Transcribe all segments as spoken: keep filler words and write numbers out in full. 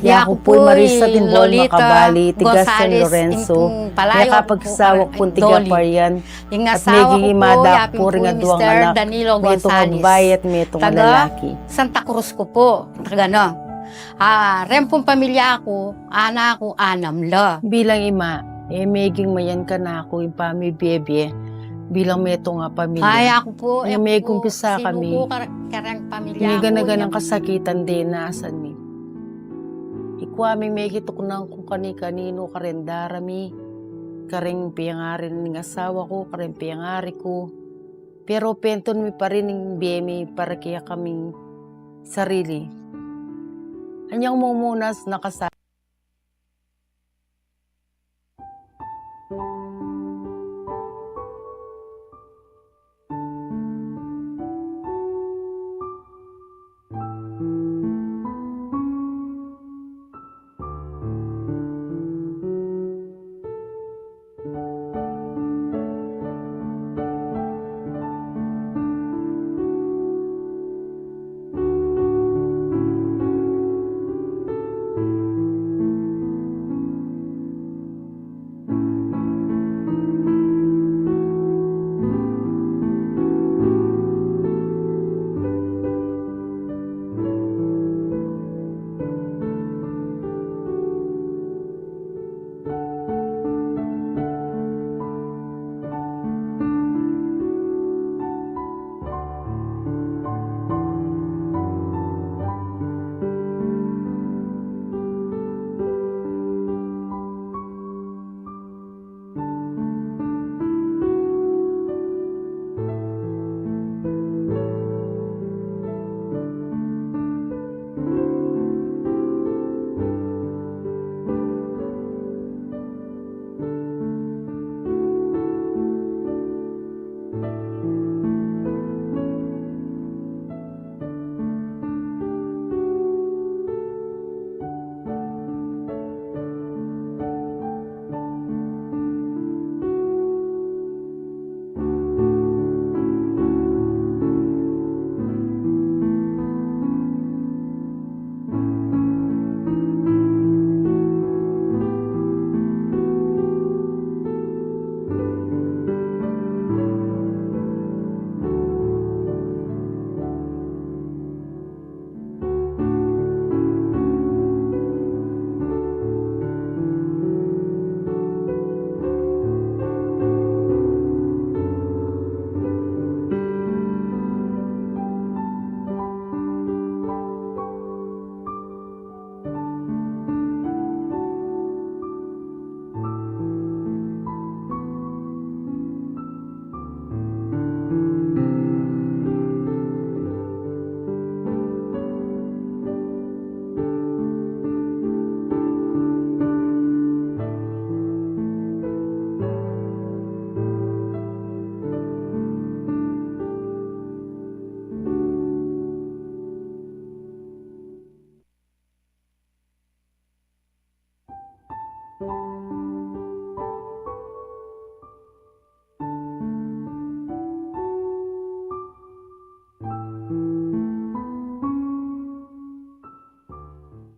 Yaku pu i Marisa Timbol Makabali, tiga San Lorenzo, mekapagsawa ku pung tiga Parian, at meging ima da ku ring aduang anak, metung a babai at metung a lalaki. Santa Cruz ku pu, taga no. Ah, reng pung pamilya ku, anak ku, anam la. Bilang ima, e meging mayan kanaku ing pamibie-bie bilang metung a pamilya. Ay, aku pu, e meging umpisa kami. Migana-ganang kasakitan dinasan mi. Ikua mi mekituknang kung kani-kaninu kareng dara mi, kareng pengari ning asawa ku, kareng pengari ku. Pero pentun mi pa rin ing bie mi para kekaming sarili. Anyang mumunas na kasa-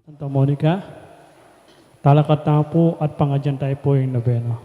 Santa Monica, talakad tamu pu at pangadyan tamu pu ing nobena.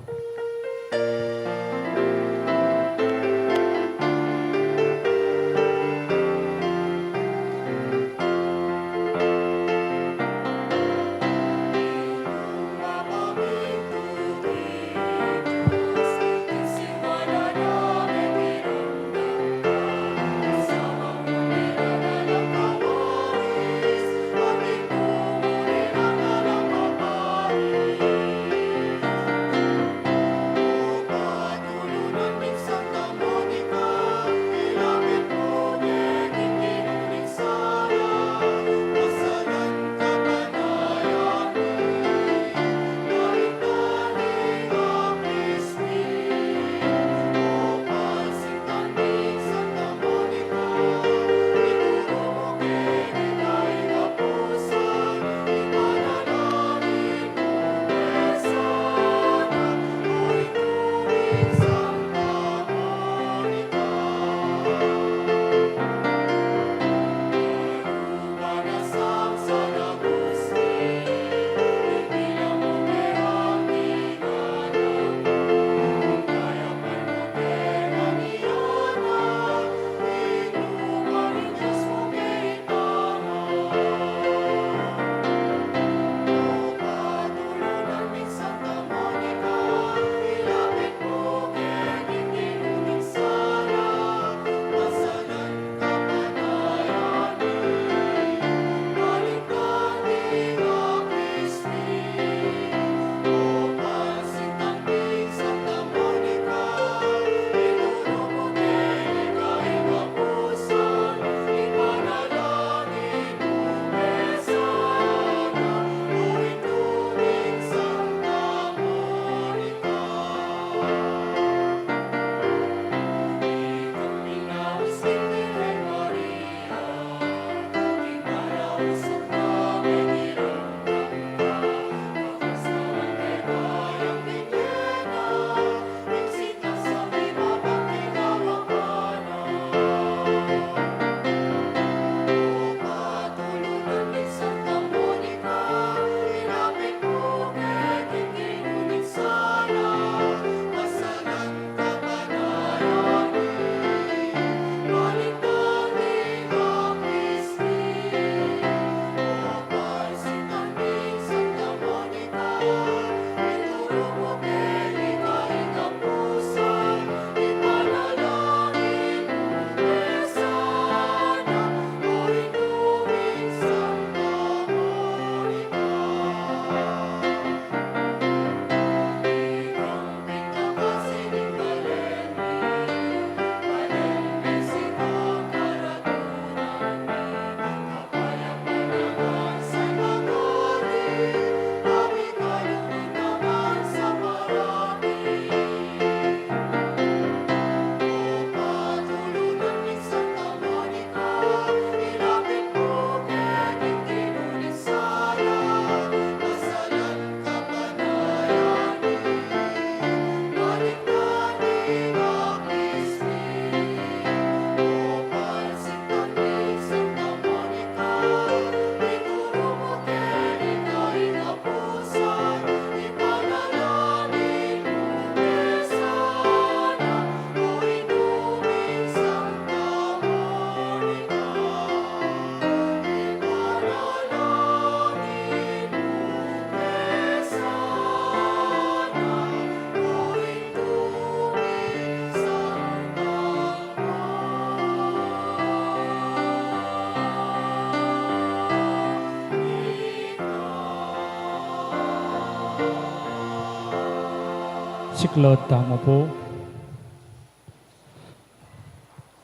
Siklaud tamu pu.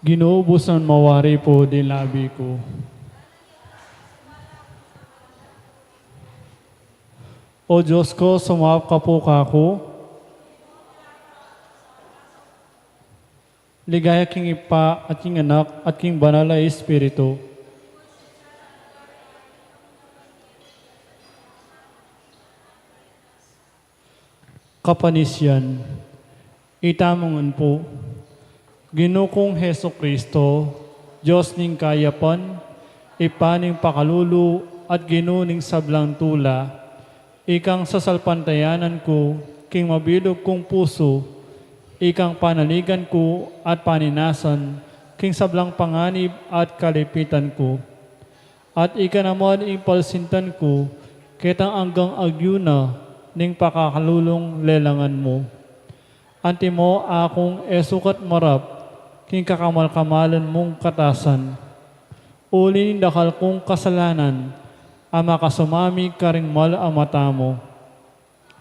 Ginu, busan mawari pu ding labi ku. O Dios ku, sumaup ka pu kaku. Ligaya king Ibpa at king Anak at king Banal a Espiritu. Kapanisian. Itamu ngan pu. Ginu kung Jesucristo, Dios ning kayapan, Ibpa ning pakalulu, at Ginu ning sablang tula, ikang sasalpantayanan ku king mabilug kung pusu, ikang panaligan ku at paninasan king sablang panganib at kalipitan ku. At ika naman ing palsintan ku ketang anggang agyu na ning pakakalulung lelangan mu. Antimo akung e sukat marap king kakamal-kamalan mung katasan. Uli ning dakal kung kasalanan a makasumami karing mal a mata mu.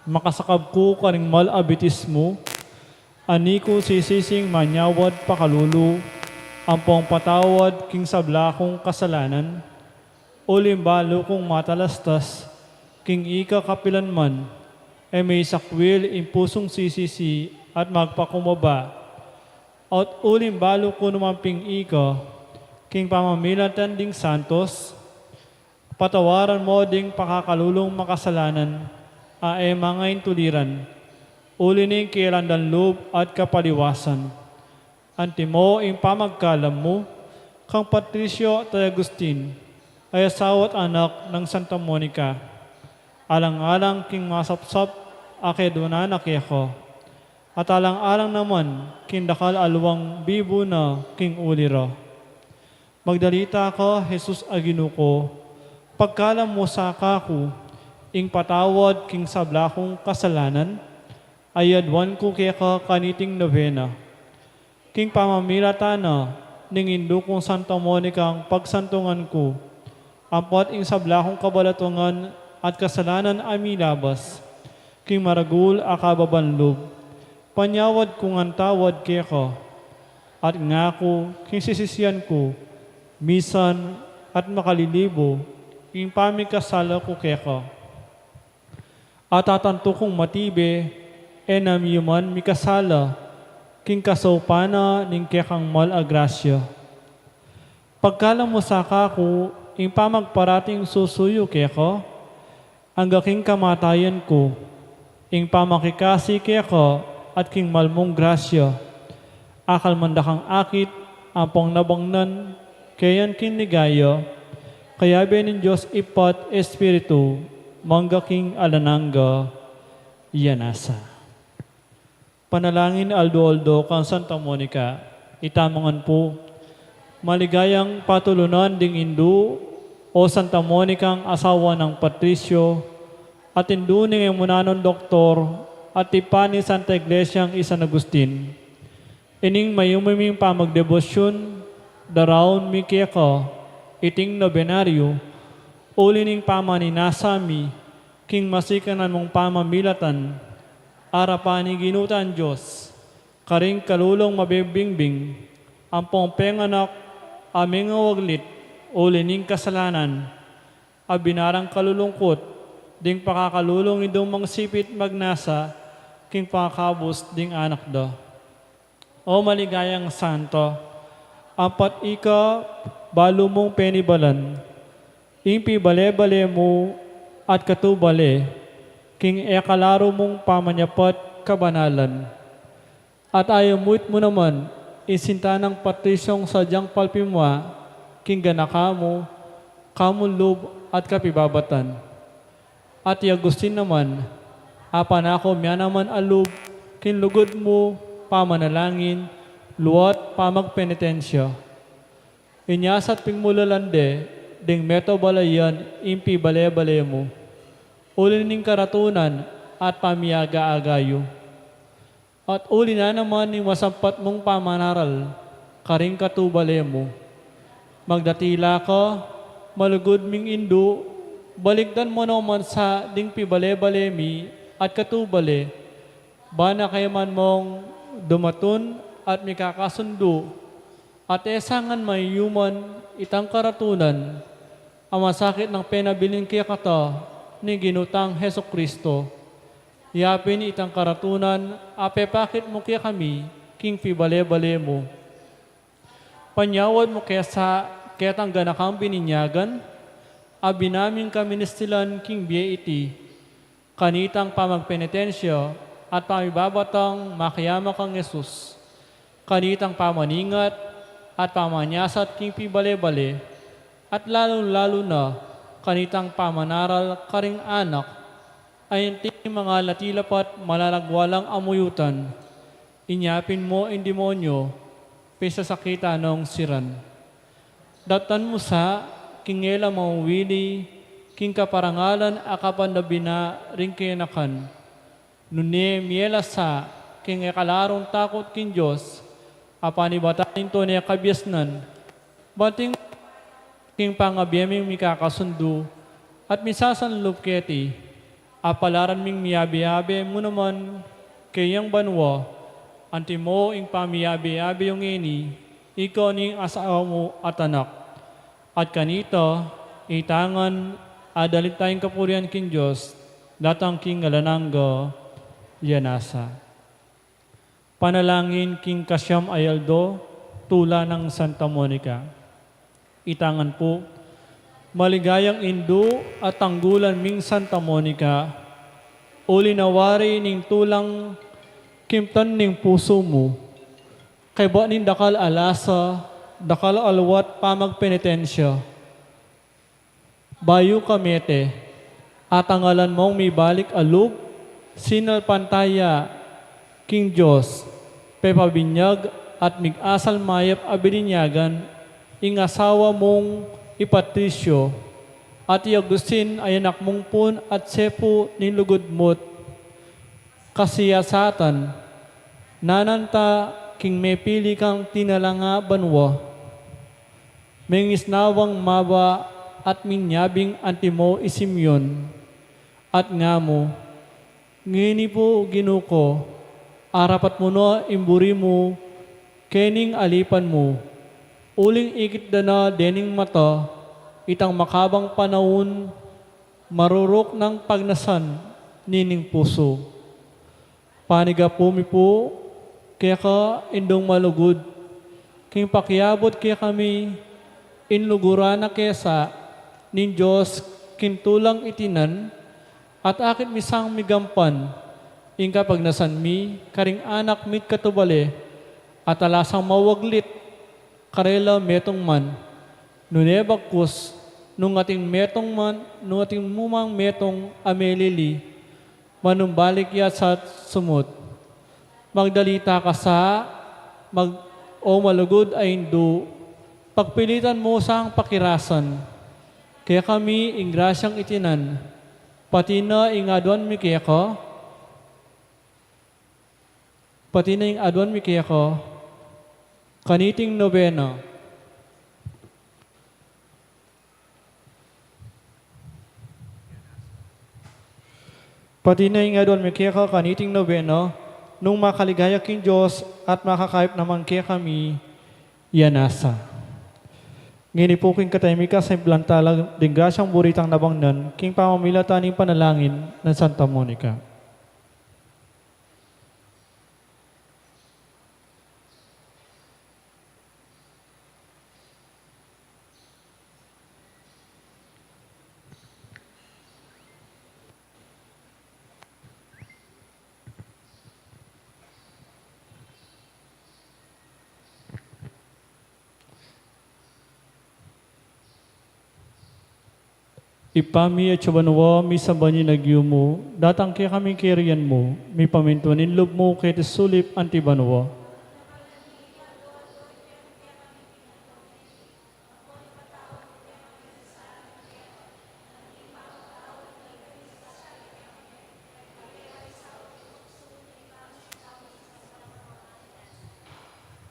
Makasakab ku karing mal a bitis mu, ani ku sisising manyawad pakalulu, ampong patawad king sabla kung kasalanan, uling balu kung matalastas, king ika kapilanman, e misakwil ing pusung sisisi at magpakumbaba, at uling balu ku naman ping ika, king pamamilatan ding santos, patawaran mo ding pakakalulung makasalanan, a e mangaintuliran, uli ning kielandan lub at kapaliwasan. Antimo ing pamagkalam mu kang Patricio at Agustin, a asawa at anak nang Santa Monica, alang-alang king masapsap a keduna na keka, at alang-alang naman king dakal a luang bibu na king uli ra. Magdalita ka, Jesus a Ginu ku, pagkalam mu sa kaku ing patawad king sabla kung kasalanan, a yaduan ku keka kaniting nobena. King pamamilatan na ning indu kung Santa Monica ing pagsantungan ku, ampat ing sabla kung kabalatungan at kasalanan a milabas king maragul a kababan lub, panyawad ku ngan tawad keka, at ngaku king sisisian ku misan at makalilibu ing pamikasala ku keka. At atantu kung matibe, e na mi man mikasala king kasaupan na ning kekang mal a grasya. Pagkalam mu sa kaku ing pamagparating susuyu keka, angga king kamatayan ku, ing pamakikasi keka at king mal mung grasya, akal man dakang akit ampong nabangnan keyan king ligaya, kayabe ning Dios Ibpa at Espiritu, mangga king alang angga. Iya nasa. Panalangin aldo-aldo kang Santa Monica. Itamu ngan pu. Maligayang patulunan ding indu, o Santa Monica, asawa nang Patricio, at indu ning emunan nung doktor, at ibpa ning Santa Iglesiang i San Agustin. Ining mayumi ming pamagdebosyun, daraun mi keka iting nobenaryu, uli ning pamaninasa mi king masikanan mung pamamilatan, arapan ning Ginu tang Dios, karing kalulung mabibingbing, ampong penganak a mengawaglit uli ning kasalanan, a binarang kalulungkut ding pakakalulung indung mangsipit magnasa king pakakabus ding anak da. O maligayang Santa, ampat ika balu mung penibalan ing pibale-bale mu at katubale king e kalaru mung pamanyapat kabanalan. At ayamuit mu naman ing sinta nang Patriciong sadyang palpimua king ganaka mu, kamu lub at kapibabatan. At i Agustin naman, a panaku mia naman a lub king lugud mu, pamanalangin, luat pamagpenitensya. Inya sa at pigmulalan de ding meto balayan ing pibale-bale mu, uli ning karatunan at pamiaga-aga yu. At uli na naman ning masampat mung pamanaral karing katubale mu. Magdatila ka, malugud ming indu, balikdan mu no man sa ding pibale-bale mi at katubale, Bana kayman mong dumatun at mikakasundu, at e sa ngan mayuman itang karatunan a masakit nang penabilin kekata ning Ginu tang Jesucristo. Yapin itang karatunan a pepakit mu kekami king pibale-bale mu. Panyawad mu kesa ketang ganakang bininyagan a binaming kaministilan king bie iti, kanitang pamagpenitensya at pamibabatang makiamak kang Jesus, kanitang pamaningat at pamanyasat king pibale-bale, at lalung-lalu na kanitang pamanaral karing anak, ayanting mangalatila pat malalagwalang amuyutan, inyapin mo ing demonyo, pisasakitan nong siran. Daptan mu sa king e la mauwili king kaparangalan a kapandabi na ring kenakan. Nune mie la sa king e kalarung takut king Dios a panibatan ning tune kabiasnan, banting king pangabie ming mikakasundu at misasanlub keti, a palaran ming miyabe-yabe mu naman keyang banua, antimo ing pamiyabe-yabe yu ngeni, ika ning asawa mu at anak. At kanita, ita ngan adalit tayang kapurian king Dios, datang king alang angga. Yanasa. Panalangin king kasiam a aldo, tula nang Santa Monica. Ita ngan pu, maligayang indu at tanggulan ming Santa Monica, uli na wari ning tulang kimtan ning pusu mu, kaybat ning dakal a lasa, dakal a alwat pamagpenitensya. Bayu ka mete, atangalan mong mibalik a lub, sinalpantaya king Dios, pepabinyag at mig-asal mayap a bininyagan ing asawa mung i Patricio, at i Agustin a anak mung pun at sepu ning lugud mu't kasiyasatan, nananta king mepili kang tinalanga banua. Mengisnawang maba at minyabing antimo i Simeon, at ngamu, ngeni pu Ginu ku, arapat mu na ing buri mu kening alipan mu, uling ikit da na dening mata itang makabang panaun, maruruk nang pagnasan nining pusu. Panigapu mi pu keka, Indung malugud, king pakiabut kekami ing luguran a kesa ning Dios king tulang itinan, at akit mi sang migampan ing kapagnasan mi karing anak mi't katubale, at ala sang mawaglit karela metung man, nune bagkus, nung ating metung man, nung ating mu mang metung a melili, manumbalik ya sa sumut. Magdalita ka sa, mag-, o malugud a indu, pagpilitan mu sang pakirasan kekami ing grasyang itinan, pati na ing aduan mi keka, pati na ing aduan mi keka, kaniting nobena. Pati na ing aduan mi keka kaniting nobena, nung makaligaya king Dios at makakayap naman kekami, yanasa. Ngeni pu king katahimikan, sambilan tala ding grasyang buri tang nabangnan, king pamamilatan ning panalangin nang Santa Monica. Ibpa mi, atsu ka banua, misamban ya ing lagyu mu, datang kekami ing kayarian mu, mipamintuan ing lub mu keti sulip anti banua.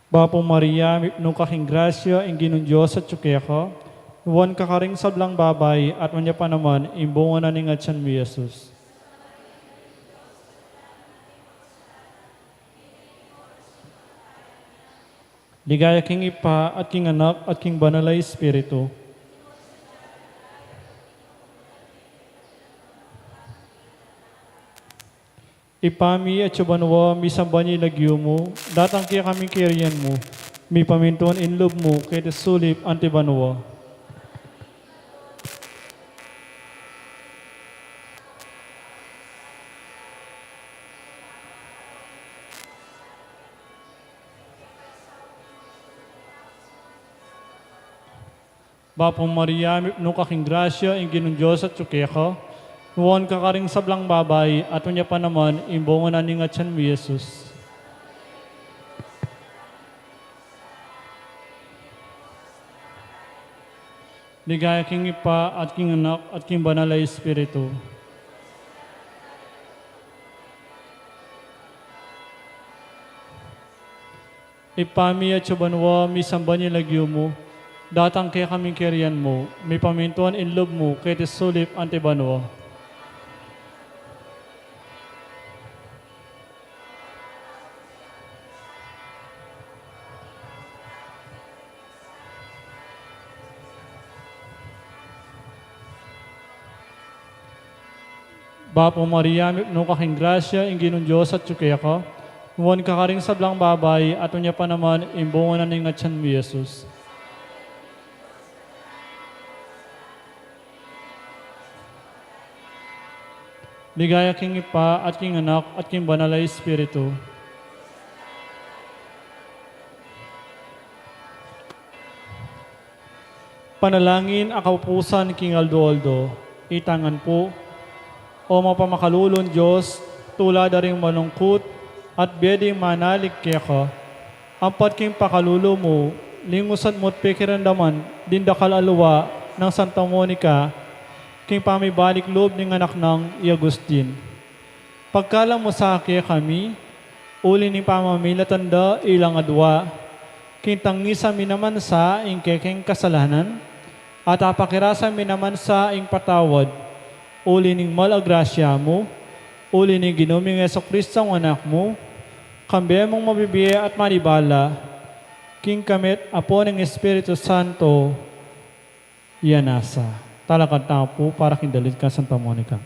Bapu Maria, mipnu ka king grasya, ing Ginung Dios atsu keka, nuan ka karing sablang babai, at nuan ya pa naman ing bunga na ning atyan mu, i Jesus. Ligaya king Ibpa, at king Anak, at king Banal a Espiritu. Ibpa mi, atsu ka banua, misamban ya ing lagyu mu, datang kekami ing kayarian mu, mipamintuan ing lub mu, keti sulip anti banua. Bapu Maria, mipnu ka king grasya, ing Ginung Dios atyu keka. Nuan ka karing sablang babai, at nuan ya pa naman ing bunga na ning atyan mu, i Jesus. Ligaya king Ibpa, at king Anak, at king Banal a Espiritu. Ibpa mi, atsu ka banua, misamban ya ing lagyu mu, datang kekami ing kayarian mu, mipamintuan ing lub mu, keti sulip anti banua. Bapu Maria, mipnu ka king grasya, ing Ginung Dios atyu keka. Nuan ka karing sablang babai, at nuan ya pa naman ing bunga na ning atyan mu, i Jesus. Ligaya king Ibpa, at king Anak, at king Banal a Espiritu. Panalangin a kapupusan king aldo-aldo. Itang ngan pu. O mapamakalulung Dios, tula da ring malungkut, at bie ding manalig keka. Ampat king pakalulu mu, lingusan mu't pikiramdaman ding dakal a lua nang Santa Monica, king pamibalik lub ning anak nang i Agustin. Pagkalam mu sa kekami, uli ning pamamilatan da ilang adua, king tangisan mi naman sa ing kekeng kasalanan, at apakirasa mi naman sa ing patawad, uli ning mal a grasya mu, uli ning Ginu ming Jesucristo a Anak mu, kambe mung mabibie at manibala, king kamit Apu ning Espiritu Santo, ya nasa. Talakad tamu pu para king dalit kang Santa Monica.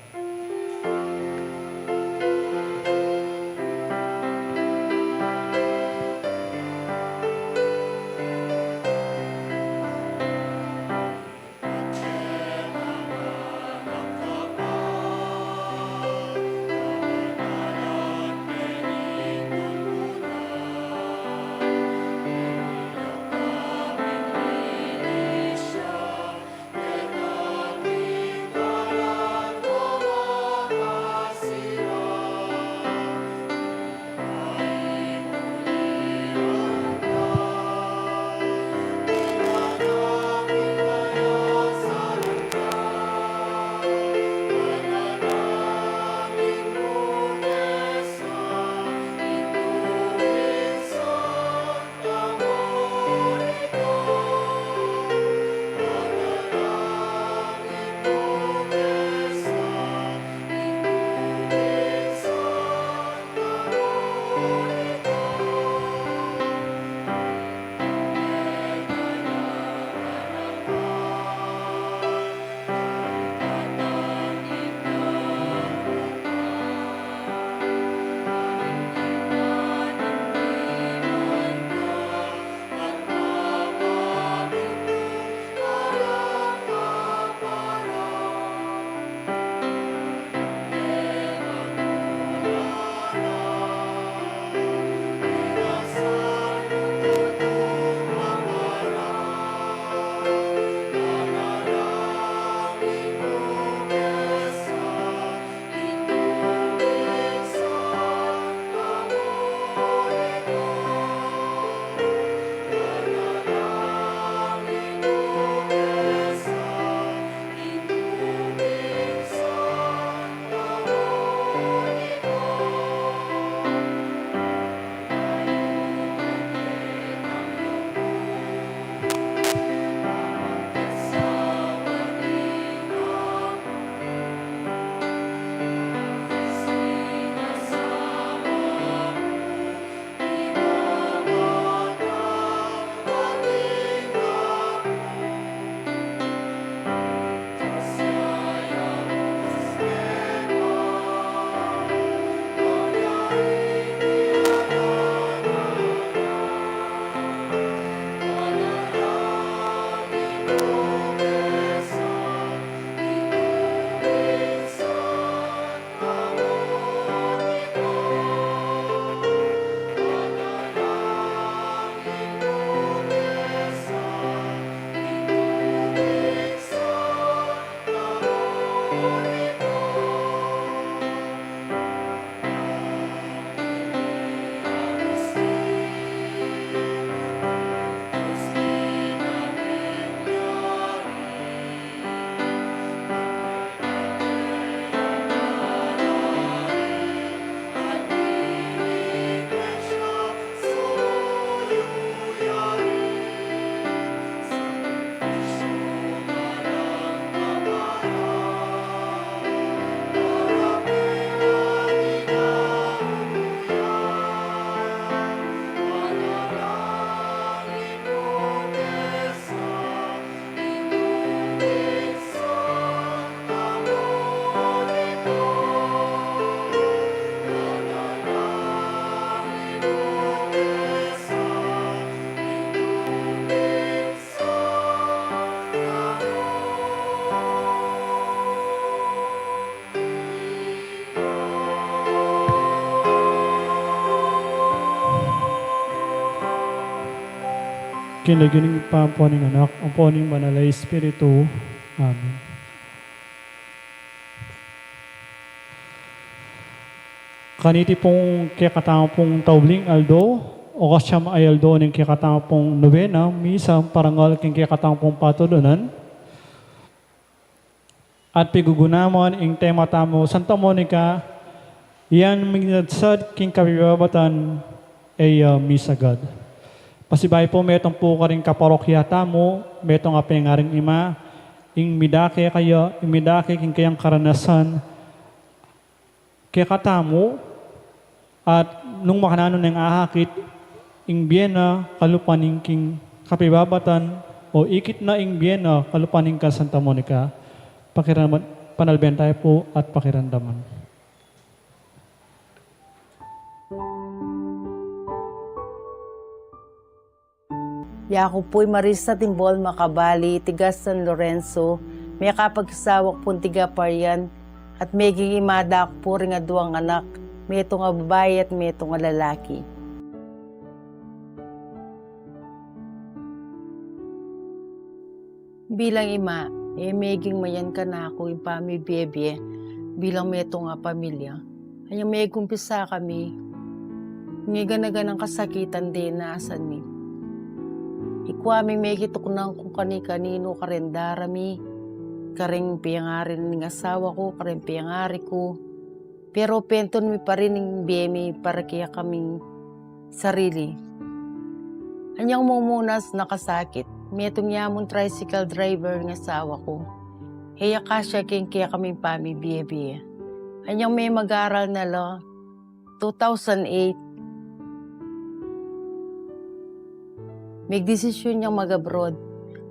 King lagyu ning Ibpa, ampo ning Anak, ampo ning Banal a Espiritu. Amen. Kaniti pung kekatamu pung taubling aldo, o kasyam a aldo ning kekatamu pung nobena misa parangal king kekatamu pung patulunan. At pigugunaman ing tema tamu, Santa Monica, yang miyadsad king kapibabatan e ya misagad. Pasibayu pu, metung pu karing kaparokya tamu, metung a pengaring ima, ing midake kaya, ing midake king kayang karanasan kekatamu, at nung makananu neng ahakit ing bie na kalupa ning king kapibabatan, o ikit na ing bie na kalupa ning kang Santa Monica, pakiramdaman, panalben tayu pu at pakiramdaman. Yaku pu i Marisa Timbol Macabali, tiga San Lorenzo, mekapag-asawa ku pung tiga Parian, at meging ima da ku pu ring aduang anak, metung a babai at metung a lalaki. Bilang ima, e meging mayan kanaku ing pamibie-bie bilang metung a pamilya. Anyang megumpisa kami, ing gana-ganang kasakitan dinasan mi. Ikua ming mekituknang kung kani-kaninu kareng darami, kareng pengari ning asawa ku, kareng pengari ku. Pero pentun mi pa rin ing bie mi para kekaming sarili. Anyang mumunas, nakasakit. Metung ya mung tricycle driver ing asawa ku. E ya kasya king kekaming pamibie-bie. Anyang memag-aral na la, two thousand eight, megdesisyun yang mag-abroad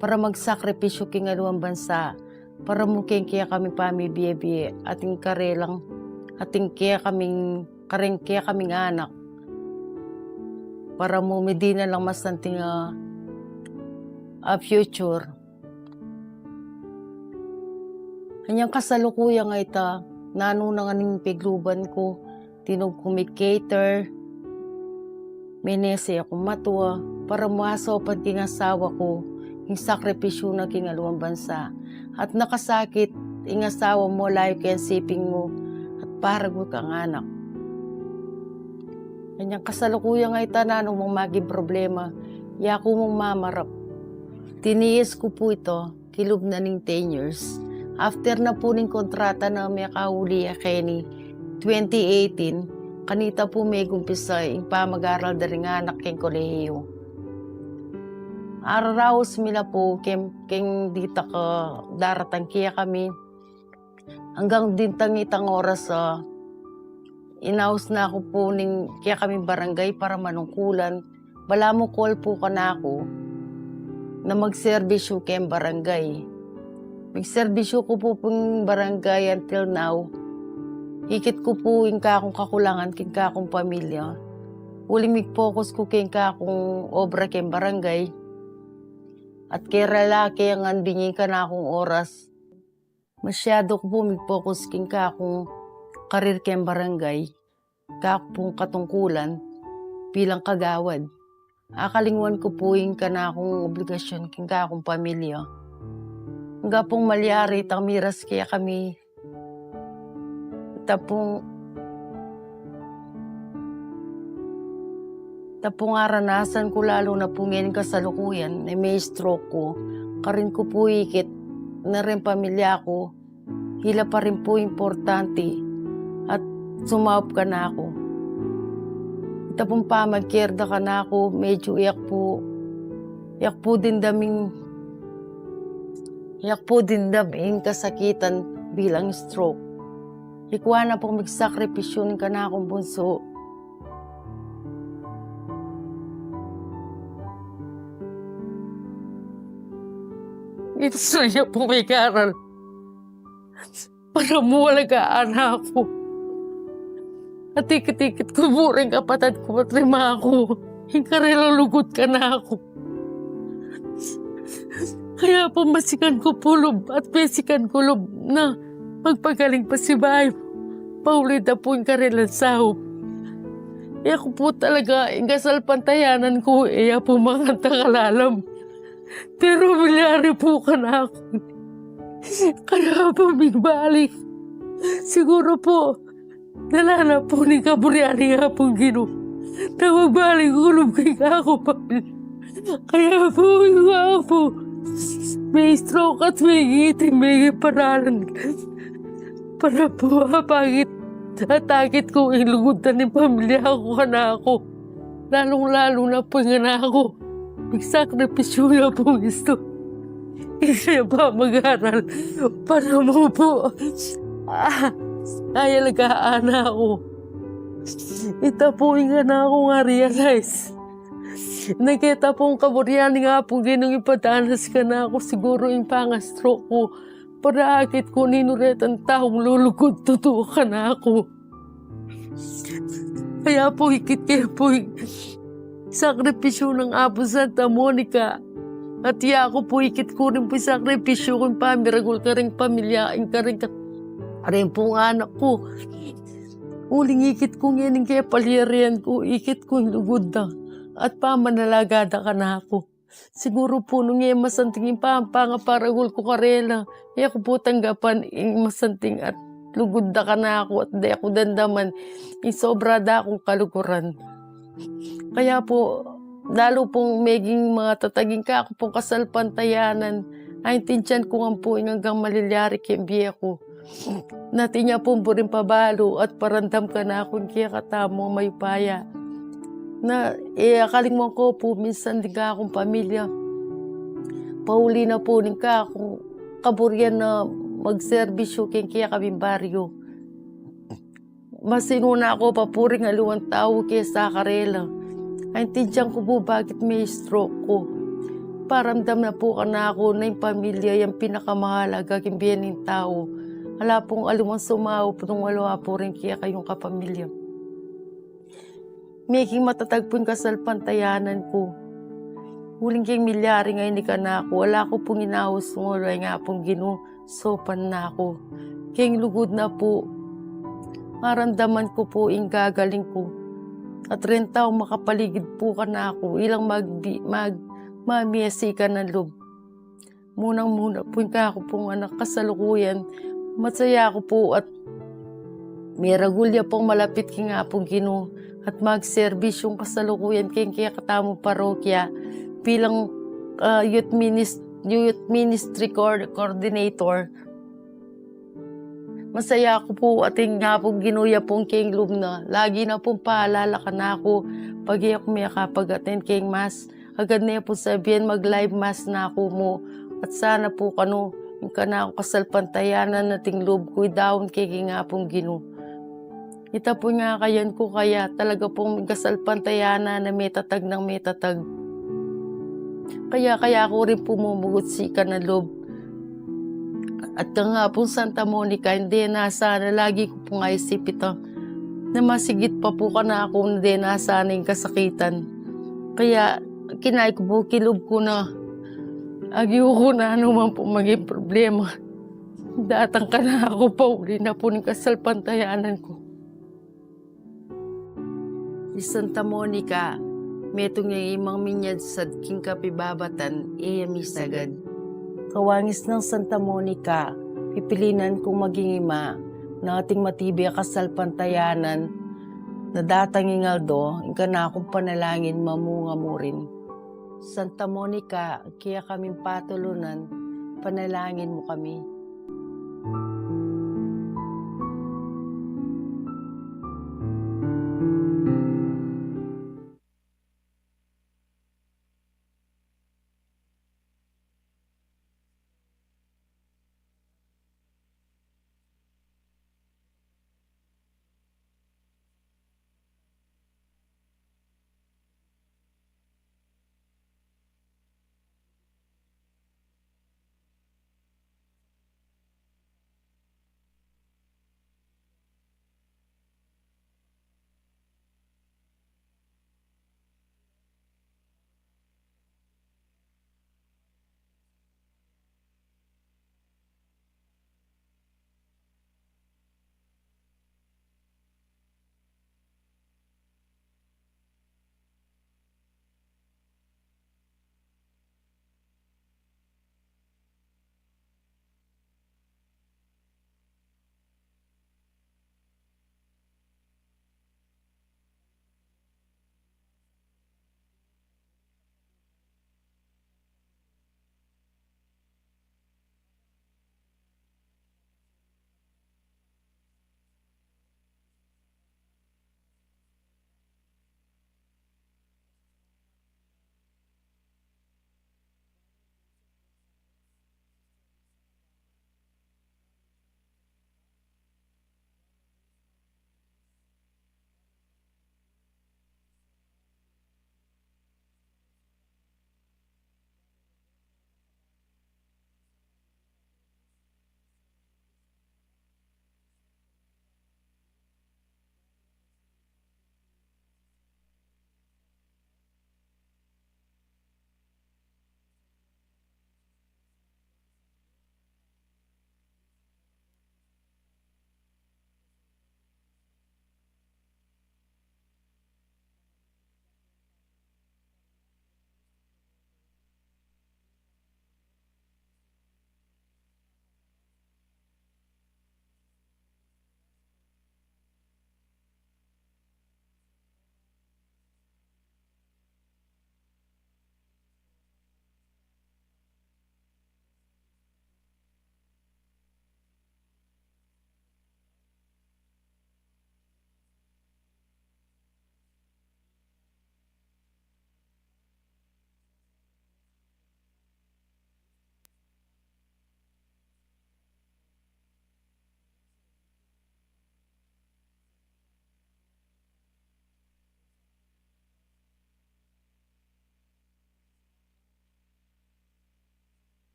para magsakripisyu king aliwang bansa para mu king kekaming pamibie-bie at ing karelang, at ing kekaming, kareng kekaming anak, para mu midi na lang masanting a, a future. Anyang kasalukuyan a ita, nanu na ngan ing pigluban ku, tinug ku mig-cater, menese kung matua, para mu asaupan king asawa ku ing sakripisyu na king aliwang bansa. At nakasakit ing asawa mu, layu keng siping mu, at paragu kang anak. Anyang kasalukuyan a ita, nanu mang maging problema, yaku mung mamarap. Tiniis ku pu ita kilub na ning ten years. After na pu ning kontrata na mekauli ya keni twenty eighteen, kanita pu megumpisa ing pamag-aral da ring anak keng kolehiyu. Araraus mi la pu keng, keng ditak a daratang kekami. Anggang dintang itang oras, a, inaus na ku pu ning kekaming barangay para manungkulan. Balamu call pu kanaku na magserbisyu keng barangay. Migserbisyu ku pu king barangay until now. Ikit ku pu ing kakung kakulangan king kakung pamilya. Uling mig-focus ku king kakung obra keng barangay. At keng lalaki, anggang binye kanakung oras. Masyadu ku pu mig-focus king kakung karir keng barangay, kaku pung katungkulan bilang kagawad. Akalingwan ku pu ing kanakung obligasyun king kakung pamilya. Angga pung malyari itang miras kekami. Ita pung, ita pung aranasan ku, lalu na pu ngening kasalukuyan, ne me-stroke ku. Karin ku pu ikit na ring pamilya ku, ila pa rin pu importanti at sumaup kanaku. Ita pung pamag-care da kanaku, medyu e ku pu, e ku pu dimdam ing, e ku pu dimdam ing kasakitan bilang stroke. Ikua na pung migsakripisyu ning kanakung bunsu. Ita na ya pung migaral para mu alagaan aku. At ikit-ikit ku pu ring kapatad ku at ring ima ku, ing karelang lugud kanaku. Kaya pu masikan ku pu lub at mesikan ku lub na magpagaling pasibayu. Pauli da pu ing karelang saup. E ku pu talaga, ing kasalpantayanan ku, e ya pu makanta kalalam. Pero milyari pu kanaku. Kaya pu migbalik. Siguru pu, dala na pu ning kaburian ning Apung Ginu. Nang magbalik ku lub king aku pamilya. Kaya pu, ing aku pu, me-stroke at me-ngiti, me-paralan. Para pu, apakit at akit ku ing lugud da ning pamilya ku kanaku. Lalung-lalu na pu ing anak ku. Pigsakripisyu ya pu istu. Ing kaya pamag-aral. Para mu pu, ah, ay, alagaan na ku. Ita pu ing anak kung a-realize na keta pung kaburian ning Apung Ginung ipadanas kanaku, siguru ing panga-stroke ku, para akit ku ninu retang taung lulugud tutu kanaku. Kaya pu ikit ke pu ing sakripisyu nang Apu Santa Monica. At ya ku pu ikit ku rin pu ing sakripisyu ku ing pamiragul karing pamilya, ing karing ka-, karing pung anak ku. Uling ikit ku ngening kepalyarian ku, ikit ku ing lugud da at pamanalaga da kanaku. Siguru pu nung e masanting ing pa-, pangaparagul ku karela, e ku pu tanggapan ing masanting at lugud da kanaku at de ku damdaman ing sobra da kung kaluguran. Kaya pu, lalu pung meging matatag ing kaku pung kasalpantayanan, aintindian ku ngan pu ing anggang malilyari king bie ku. Na atin ya pung buring pabalu at paramdam kanaku ing kekatamung mayupaya. Na, e, akalingwan ku pu minsan ding kakung pamilya. Pauli na pu ning kakung kaburian na magserbisyu king kekaming baryu. Masinuna ku pa pu ring aliwang tau kesa karela. Aintindian ku pu bakit me-stroke ku. Paramdam na pu kanaku na ing pamilya yang pinakamahalaga king bie ning tau. Ala pung aliwang sumaup nung wala pu ring kekayung kapamilya. Meging matatag pu ing kasalpantayanan ku. Uling king milyari ngeni kanaku, ala ku pung inaus nung wala ing Apung Ginu saupan na ku. King lugud na pu, maramdaman ku pu ing gagaling ku. At reng taung makapaligid pu kanaku, ilang magbi-, mag-, mamiasi kanan lub. Munang-muna pu ing kaku pung anak kasalukuyan. Masaya ku pu at meragul ya pung malapit king Apung Ginu at magserbisyung kasalukuyan king kekatamung parokya bilang, ah, youth minis-, youth ministry coor-, coordinator. Masaya ku pu at ing Apung Ginu ya pung king lub na lagi na pung paalala kanaku pag e ku mekapag-attend king mass. Agad ne pung sabian mag-live mass na ku mu at sana pu kanu ing kanakung kasalpantayanan at ing lub ku idaun ke king Apung Ginu. Ita pu ing akayan ku, kaya talaga pung kasalpantayanan na metatag nang metatag. Kaya, kaya ku rin pu mumugutsi kanan lub. At kang Apung Santa Monica, ing dena sana lagi ku pung aisip ita. Na masigit pa pu kanaku ing dena sana ing kasakitan. Kaya kinain ku pu king lub ku na agyu ku na, nanu man pu maging problema, datang kanaku pauli na pu ning kasalpantayanan ku. I Santa Monica, metung yang imang minyadsad king kapibabatan, e ya misagad. Kawangis nang Santa Monica, pipilinan kung maging ima, na ating matibe a kasalpantayanan, na datang ing aldo, ing kanakung panalangin mamunga mu rin. Santa Monica, kekaming patulunan, panalangin mu kami.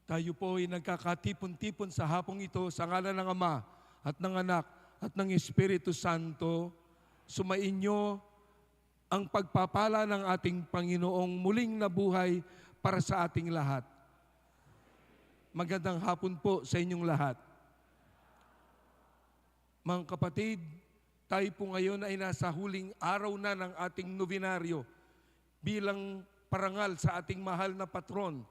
Tayo po ay nagkakatipon-tipon sa hapong ito sa ngalan ng Ama at ng Anak at ng Espiritu Santo. Sumainyo ang pagpapala ng ating Panginoong muling nabuhay para sa ating lahat. Magandang hapon po sa inyong lahat. Mga kapatid, tayo po ngayon ay nasa huling araw na ng ating nobenaryo bilang parangal sa ating mahal na patron,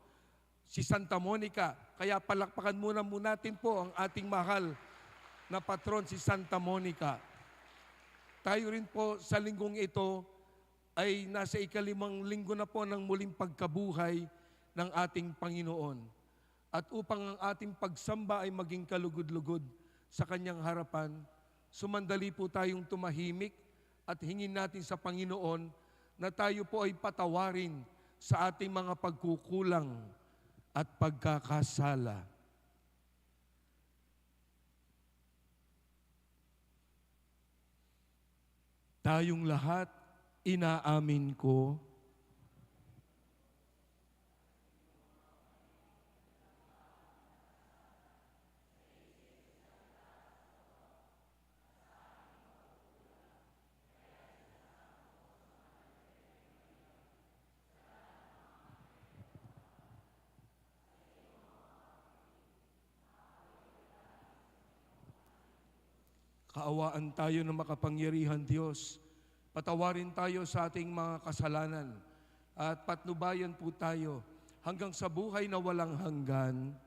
si Santa Monica. Kaya palakpakan muna, muna natin po ang ating mahal na patron, si Santa Monica. Tayo rin po sa linggong ito ay nasa ikalimang linggo na po ng muling pagkabuhay ng ating Panginoon. At upang ang ating pagsamba ay maging kalugod-lugod sa kanyang harapan, sumandali po tayong tumahimik at hingin natin sa Panginoon na tayo po ay patawarin sa ating mga pagkukulang at pagkakasala. Tayong lahat, inaamin ko. Kaawaan tayo ng makapangyarihan Diyos. Patawarin tayo sa ating mga kasalanan at patnubayan po tayo hanggang sa buhay na walang hanggan.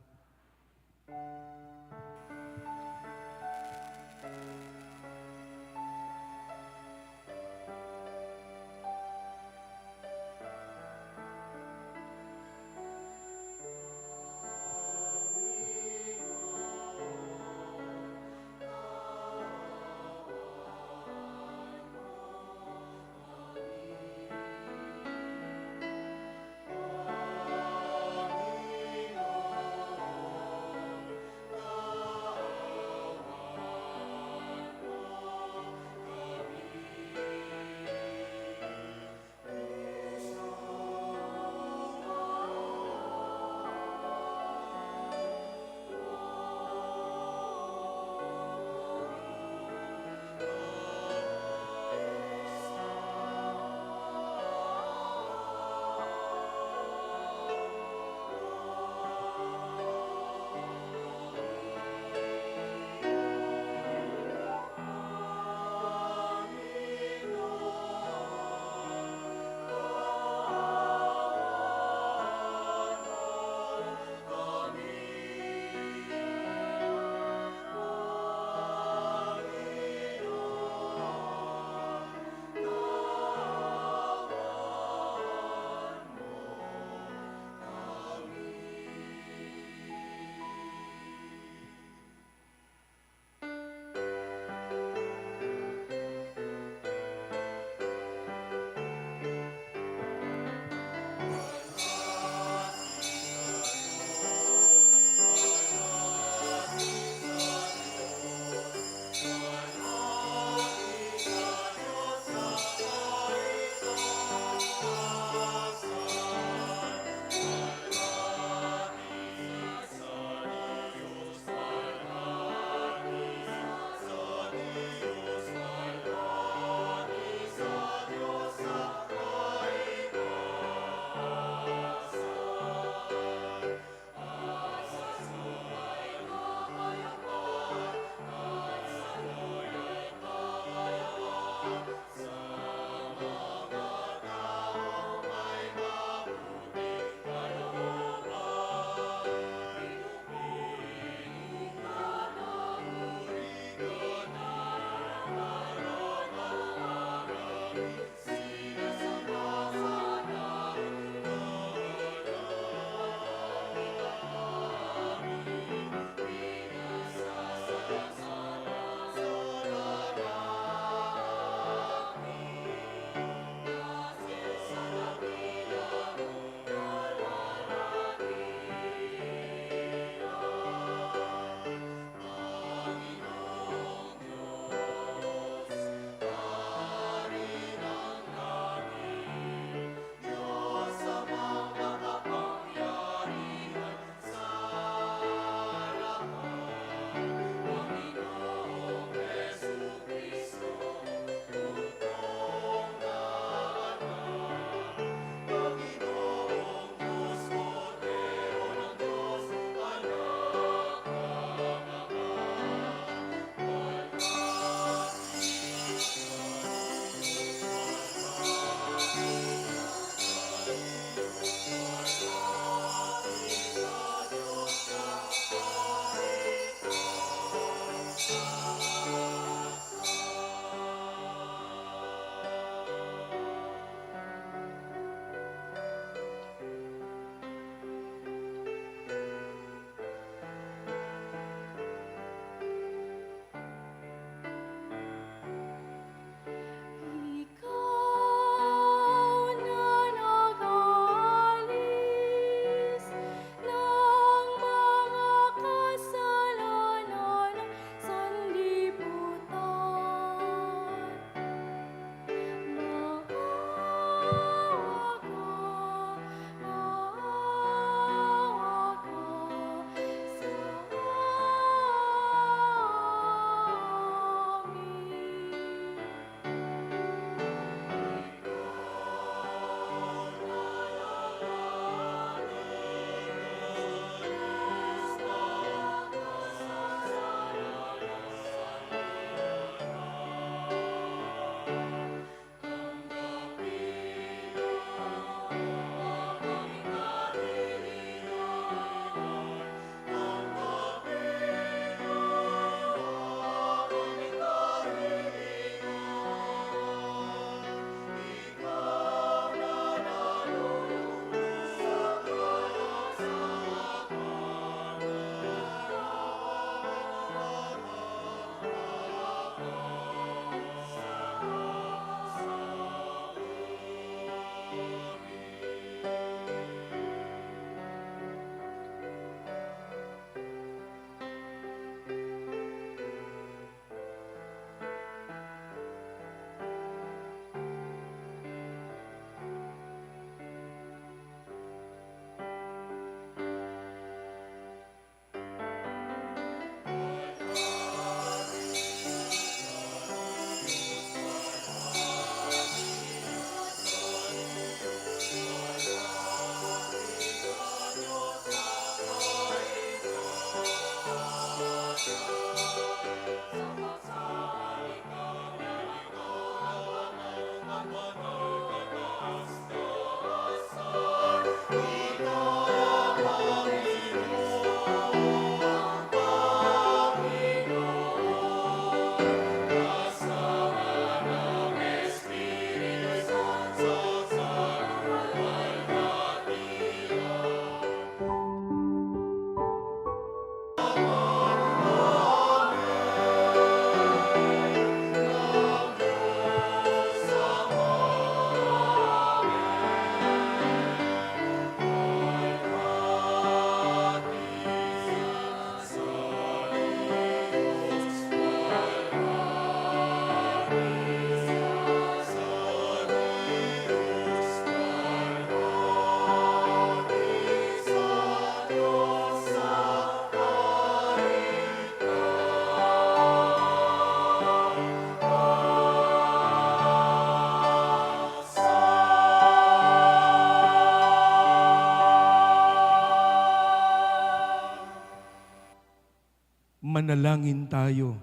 Manalangin tayo.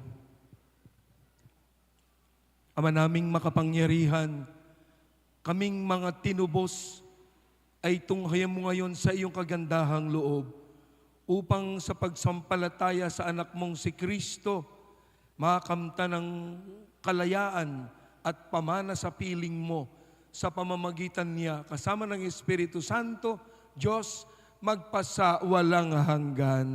Ama naming makapangyarihan, kaming mga tinubos ay tunghayan mo ngayon sa iyong kagandahang loob, upang sa pagsampalataya sa Anak mong si Kristo, makamtan ng kalayaan at pamana sa piling mo sa pamamagitan niya, kasama ng Espiritu Santo, Diyos, magpasawalang hanggan.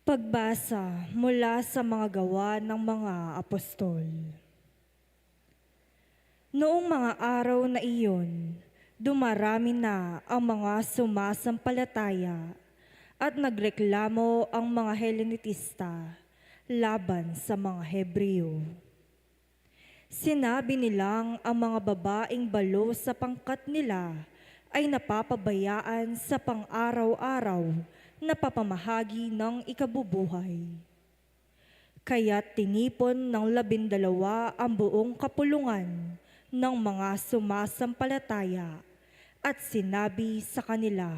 Pagbasa mula sa mga gawa ng mga apostol. Noong mga araw na iyon, dumarami na ang mga sumasampalataya at nagreklamo ang mga Helenitista laban sa mga Hebreo. Sinabi nilang ang mga babaeng balo sa pangkat nila ay napapabayaan sa pang-araw-araw na pamamahagi ng ikabubuhay. Kaya't tinipon ng labindalawa ang buong kapulungan ng mga sumasampalataya at sinabi sa kanila,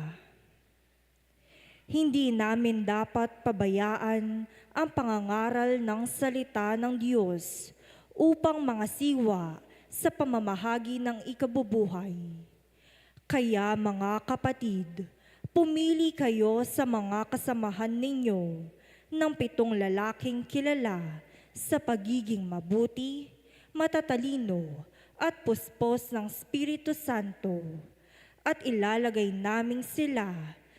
"Hindi namin dapat pabayaan ang pangangaral ng salita ng Diyos upang mangasiwa sa pamamahagi ng ikabubuhay. Kaya, mga kapatid, pumili kayo sa mga kasamahan ninyo ng pitong lalaking kilala sa pagiging mabuti, matatalino, at puspos ng Espiritu Santo, at ilalagay naming sila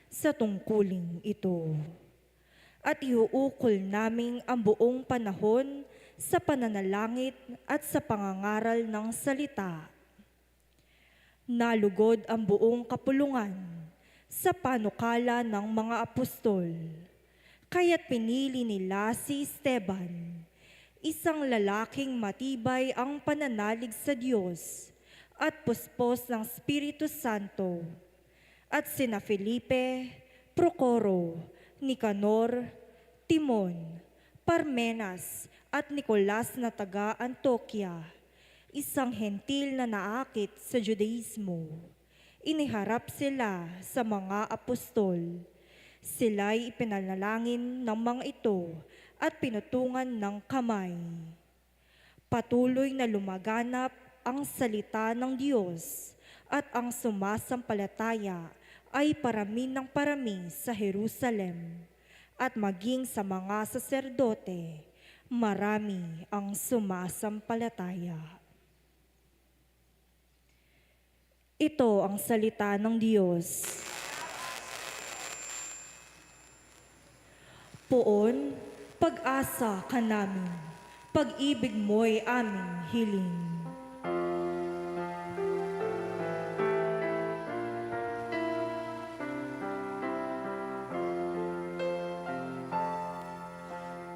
sa tungkuling ito. At iuukol naming ang buong panahon sa pananalangit at sa pangangaral ng salita." Nalugod ang buong kapulungan sa panukala ng mga apostol, kaya't pinili nila si Esteban, isang lalaking matibay ang pananalig sa Diyos at puspos ng Espiritu Santo, at sina Felipe, Procoro, Nicanor, Timon, Parmenas, at Nicolas na taga Antioquia, isang Hentil na naakit sa Judaismo. Iniharap sila sa mga apostol. Sila'y ipinanalangin ng mga ito at pinutungan ng kamay. Patuloy na lumaganap ang salita ng Diyos, at ang sumasampalataya ay parami ng parami sa Jerusalem, at maging sa mga saserdote, marami ang sumasampalataya. Ito ang salita ng Diyos. Poon, pag-asa ka namin, pag-ibig mo'y aming hiling.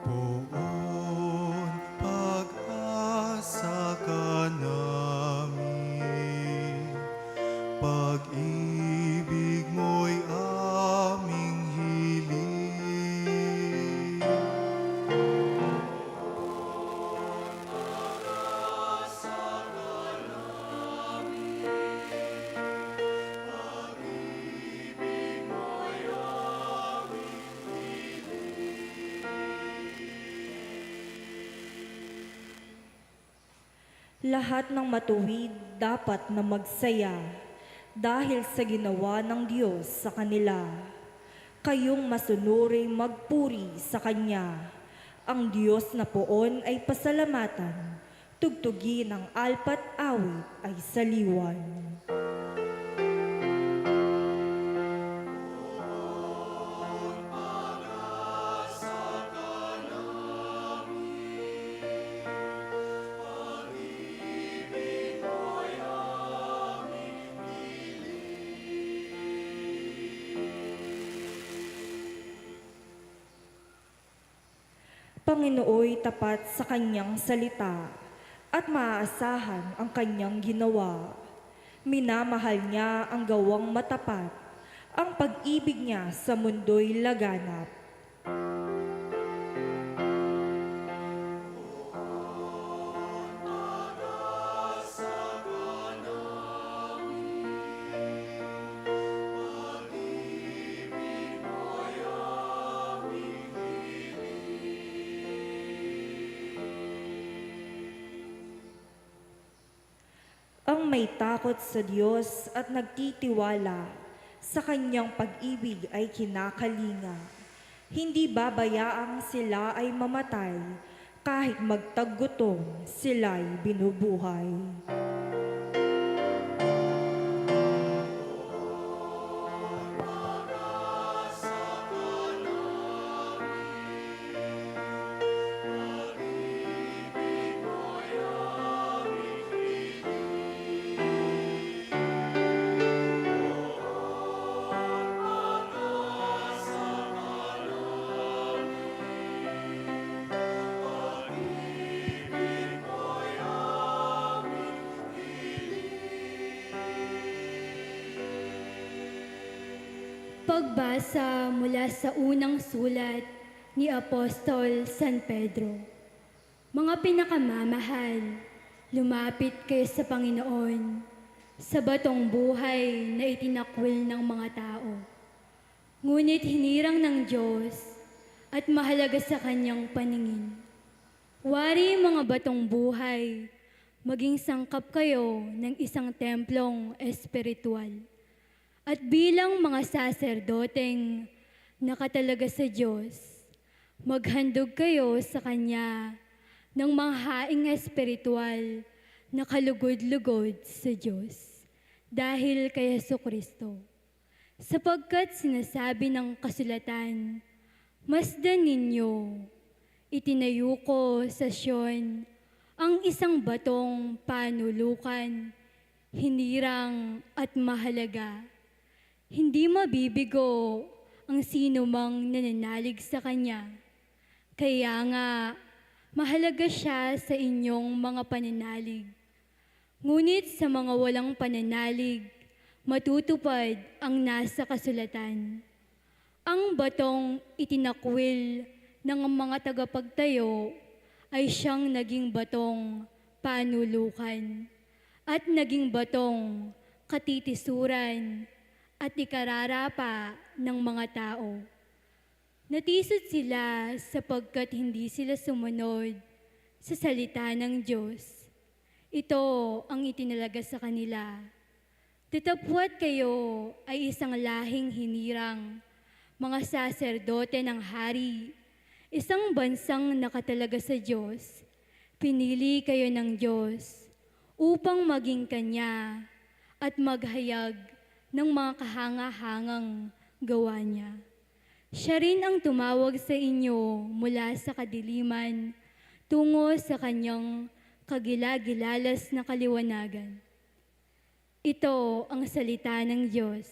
Poon, pag-asa ka namin, pag-ibig mo'y aming hiling. Lahat ng matuwid dapat na magsaya dahil sa ginawa ng Diyos sa kanila. Kayong masunuring magpuri sa Kanya. Ang Diyos na poon ay pasalamatan, tugtugin ang alpa't awit ay saliwan. Panginooy tapat sa kanyang salita at maaasahan ang kanyang ginawa. Minamahal niya ang gawang matapat, ang pag-ibig niya sa mundo'y laganap. Ang may takot sa Diyos at nagtitiwala sa kanyang pag-ibig ay kinakalinga. Hindi babayaang sila ay mamatay, kahit magtagutom sila'y binubuhay. Pagbasa mula sa unang sulat ni Apostol San Pedro. Mga pinakamamahal, lumapit kayo sa Panginoon, sa batong buhay na itinakwil ng mga tao. Ngunit hinirang ng Diyos at mahalaga sa kanyang paningin. Wari, mga batong buhay, maging sangkap kayo ng isang templong espiritual. At bilang mga saserdoteng nakatalaga sa Diyos, maghandog kayo sa Kanya ng mga haing espiritual na kalugod-lugod sa Diyos dahil kay Jesucristo. Sapagkat sinasabi ng kasulatan, "Masdan ninyo, itinayo ko sa Sion ang isang batong panulukan, hinirang at mahalaga. Hindi mabibigo ang sinumang nananalig sa kanya." Kaya nga, mahalaga siya sa inyong mga pananalig. Ngunit sa mga walang pananalig, matutupad ang nasa kasulatan. Ang batong itinakwil ng mga tagapagtayo ay siyang naging batong panulukan at naging batong katitisuran at ikararapa ng mga tao. Natisod sila sapagkat hindi sila sumunod sa salita ng Diyos. Ito ang itinalaga sa kanila. Datapwat kayo ay isang lahing hinirang, mga saserdote ng hari, isang bansang nakatalaga sa Diyos. Pinili kayo ng Diyos upang maging Kanya at maghayag ng mga kahanga-hangang gawa Niya. Siya rin ang tumawag sa inyo mula sa kadiliman tungo sa Kanyang kagilagilalas na kaliwanagan. Ito ang salita ng Diyos.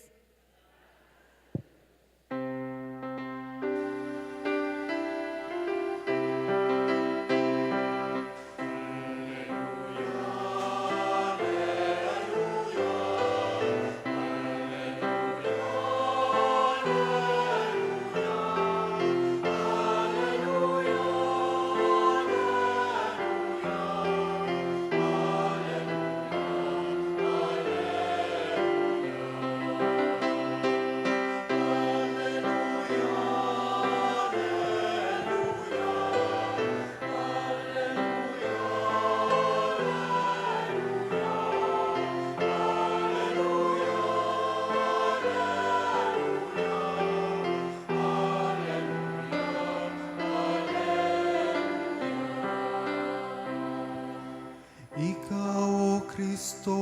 Ikaw, O Kristo,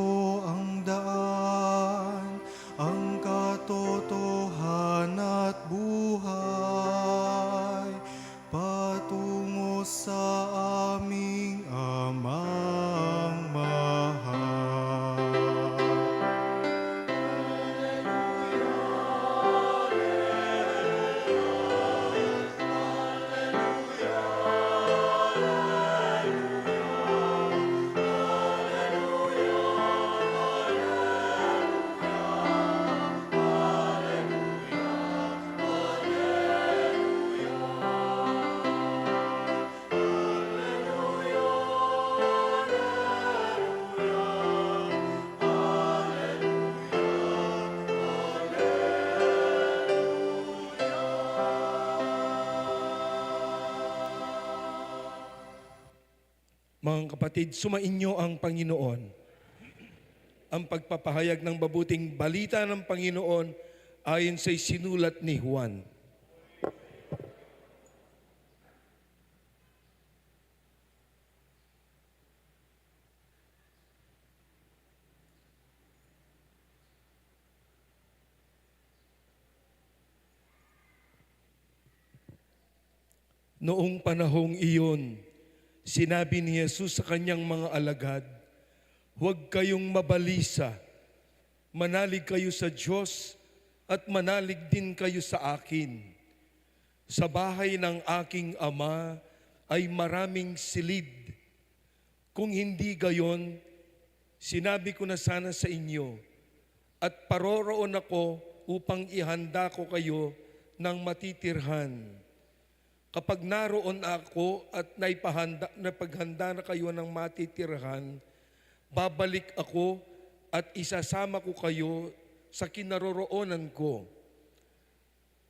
ang daan, ang katotohanan at buhay, patungo sa aming Amang mahal. Mga kapatid, sumainyo ang Panginoon. Ang pagpapahayag ng mabuting balita ng Panginoon ayon sa isinulat ni Juan. Noong panahong iyon, sinabi ni Jesus sa kanyang mga alagad, "Huwag kayong mabalisa. Manalig kayo sa Diyos at manalig din kayo sa akin. Sa bahay ng aking ama ay maraming silid. Kung hindi gayon, sinabi ko na sana sa inyo, at paroroon ako upang ihanda ko kayo ng matitirhan. Kapag naroon ako at naipahanda, napaghanda na kayo ng matitirhan, babalik ako at isasama ko kayo sa kinaroroonan ko.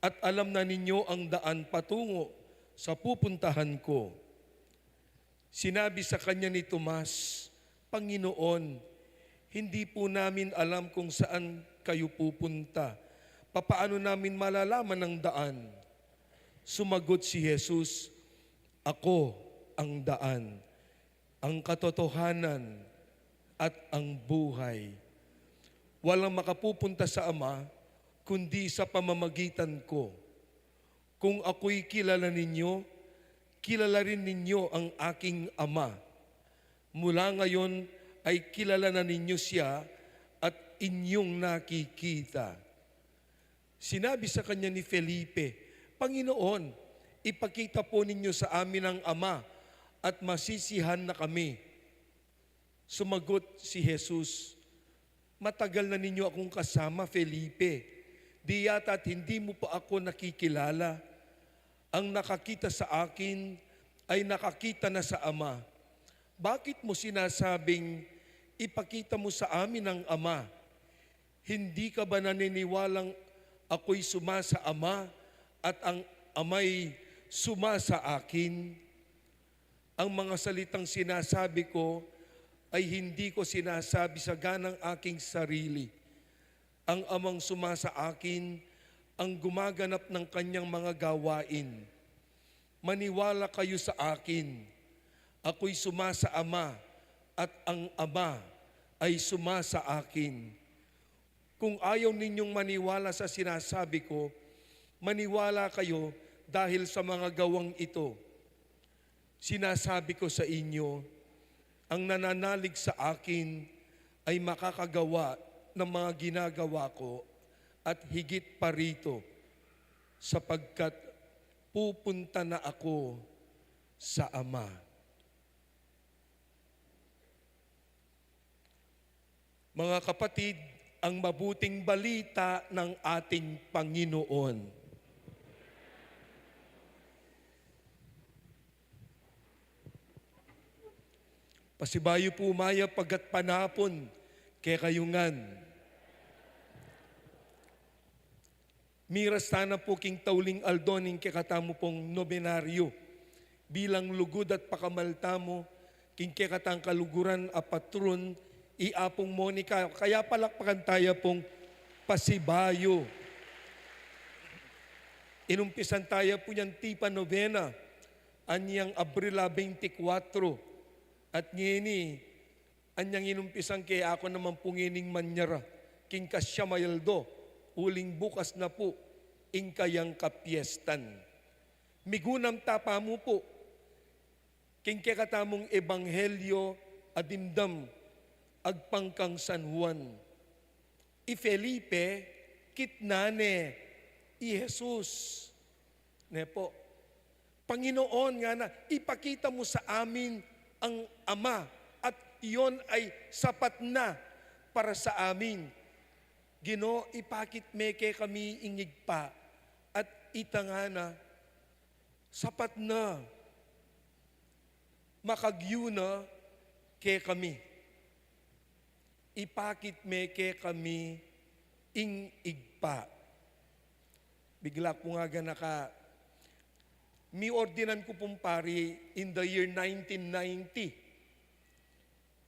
At alam na ninyo ang daan patungo sa pupuntahan ko." Sinabi sa kanya ni Tomas, "Panginoon, hindi po namin alam kung saan kayo pupunta. Papaano namin malalaman ang daan?" Sumagot si Jesus, "Ako ang daan, ang katotohanan, at ang buhay. Walang makapupunta sa Ama kundi sa pamamagitan ko. Kung ako'y kilala ninyo, kilala rin ninyo ang aking Ama. Mula ngayon ay kilala na ninyo siya at inyong nakikita." Sinabi sa kanya ni Felipe, "Panginoon, ipakita po ninyo sa amin ang Ama at masisihan na kami." Sumagot si Jesus, "Matagal na ninyo akong kasama, Felipe. Di yata't hindi mo pa ako nakikilala? Ang nakakita sa akin ay nakakita na sa Ama. Bakit mo sinasabing, 'Ipakita mo sa amin ang Ama'? Hindi ka ba naniniwalang ako'y suma sa Ama at ang Ama'y suma sa akin? Ang mga salitang sinasabi ko ay hindi ko sinasabi sa ganang aking sarili. Ang Amang suma sa akin ang gumaganap ng kanyang mga gawain. Maniwala kayo sa akin. Ako'y suma sa Ama, at ang Ama ay suma sa akin. Kung ayaw ninyong maniwala sa sinasabi ko, maniwala kayo dahil sa mga gawang ito. Sinasabi ko sa inyo, ang nananalig sa akin ay makakagawa ng mga ginagawa ko at higit pa rito, sapagkat pupunta na ako sa Ama." Mga kapatid, ang mabuting balita ng ating Panginoon. Pasibayu pu mayap a gatpanapun kekayu ngan. Miras tana pu king tauling aldo ning kekatamu pung nobenaryo. Bilang lugud at pakamal tamu king kekatang kaluguran a patrun, i Apung Monica. Kaya palakpakan taya pung pasibayu. Inumpisan taya pu yang tipa novena anyang Abril a beintikwatro. At ngeni, anyang inumpisan ke, aku naman pu ngening manyara king kasyam a aldo, uling bukas na pu ing kayang kapiestan. Migunam ta pa mu pu king kekatamung ebanghelyo a dimdam agpang kang San Juan. I Felipe, kitnan ne i Jesus. Ne pu, "Panginoon," ngana, "ipakita mu sa amin ang Ama, at iyon ay sapat na para sa amin." "Ginu, ipakit me kekami ing Ibpa." At ita ngana, "Sapat na. Makagyu na kekami. Ipakit me kekami ing Ibpa." Bigla kung aganaka, miordinan ku pung pari in the year nineteen ninety.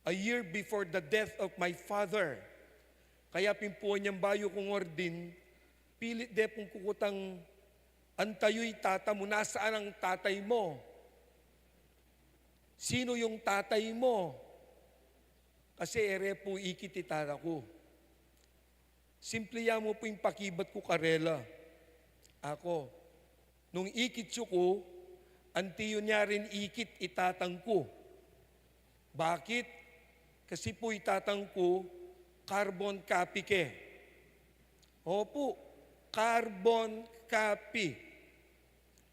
a year before the death of my father. Kaya pin pu anyang bayu kung ordin, pilit de pung kukutang, "Antayu i tata mu? Nasaan ang tatay mo? Sino yung tatay mo?" Kasi e re pu ikit i tata ku. Simple ya mu pu ing pakibat ku karela. Aku, nung ikit yu ku, anti yu ne rin ikit i tatang ku. Bakit? Kasi pu i tatang ku, carbon copy ke. Opu, carbon copy.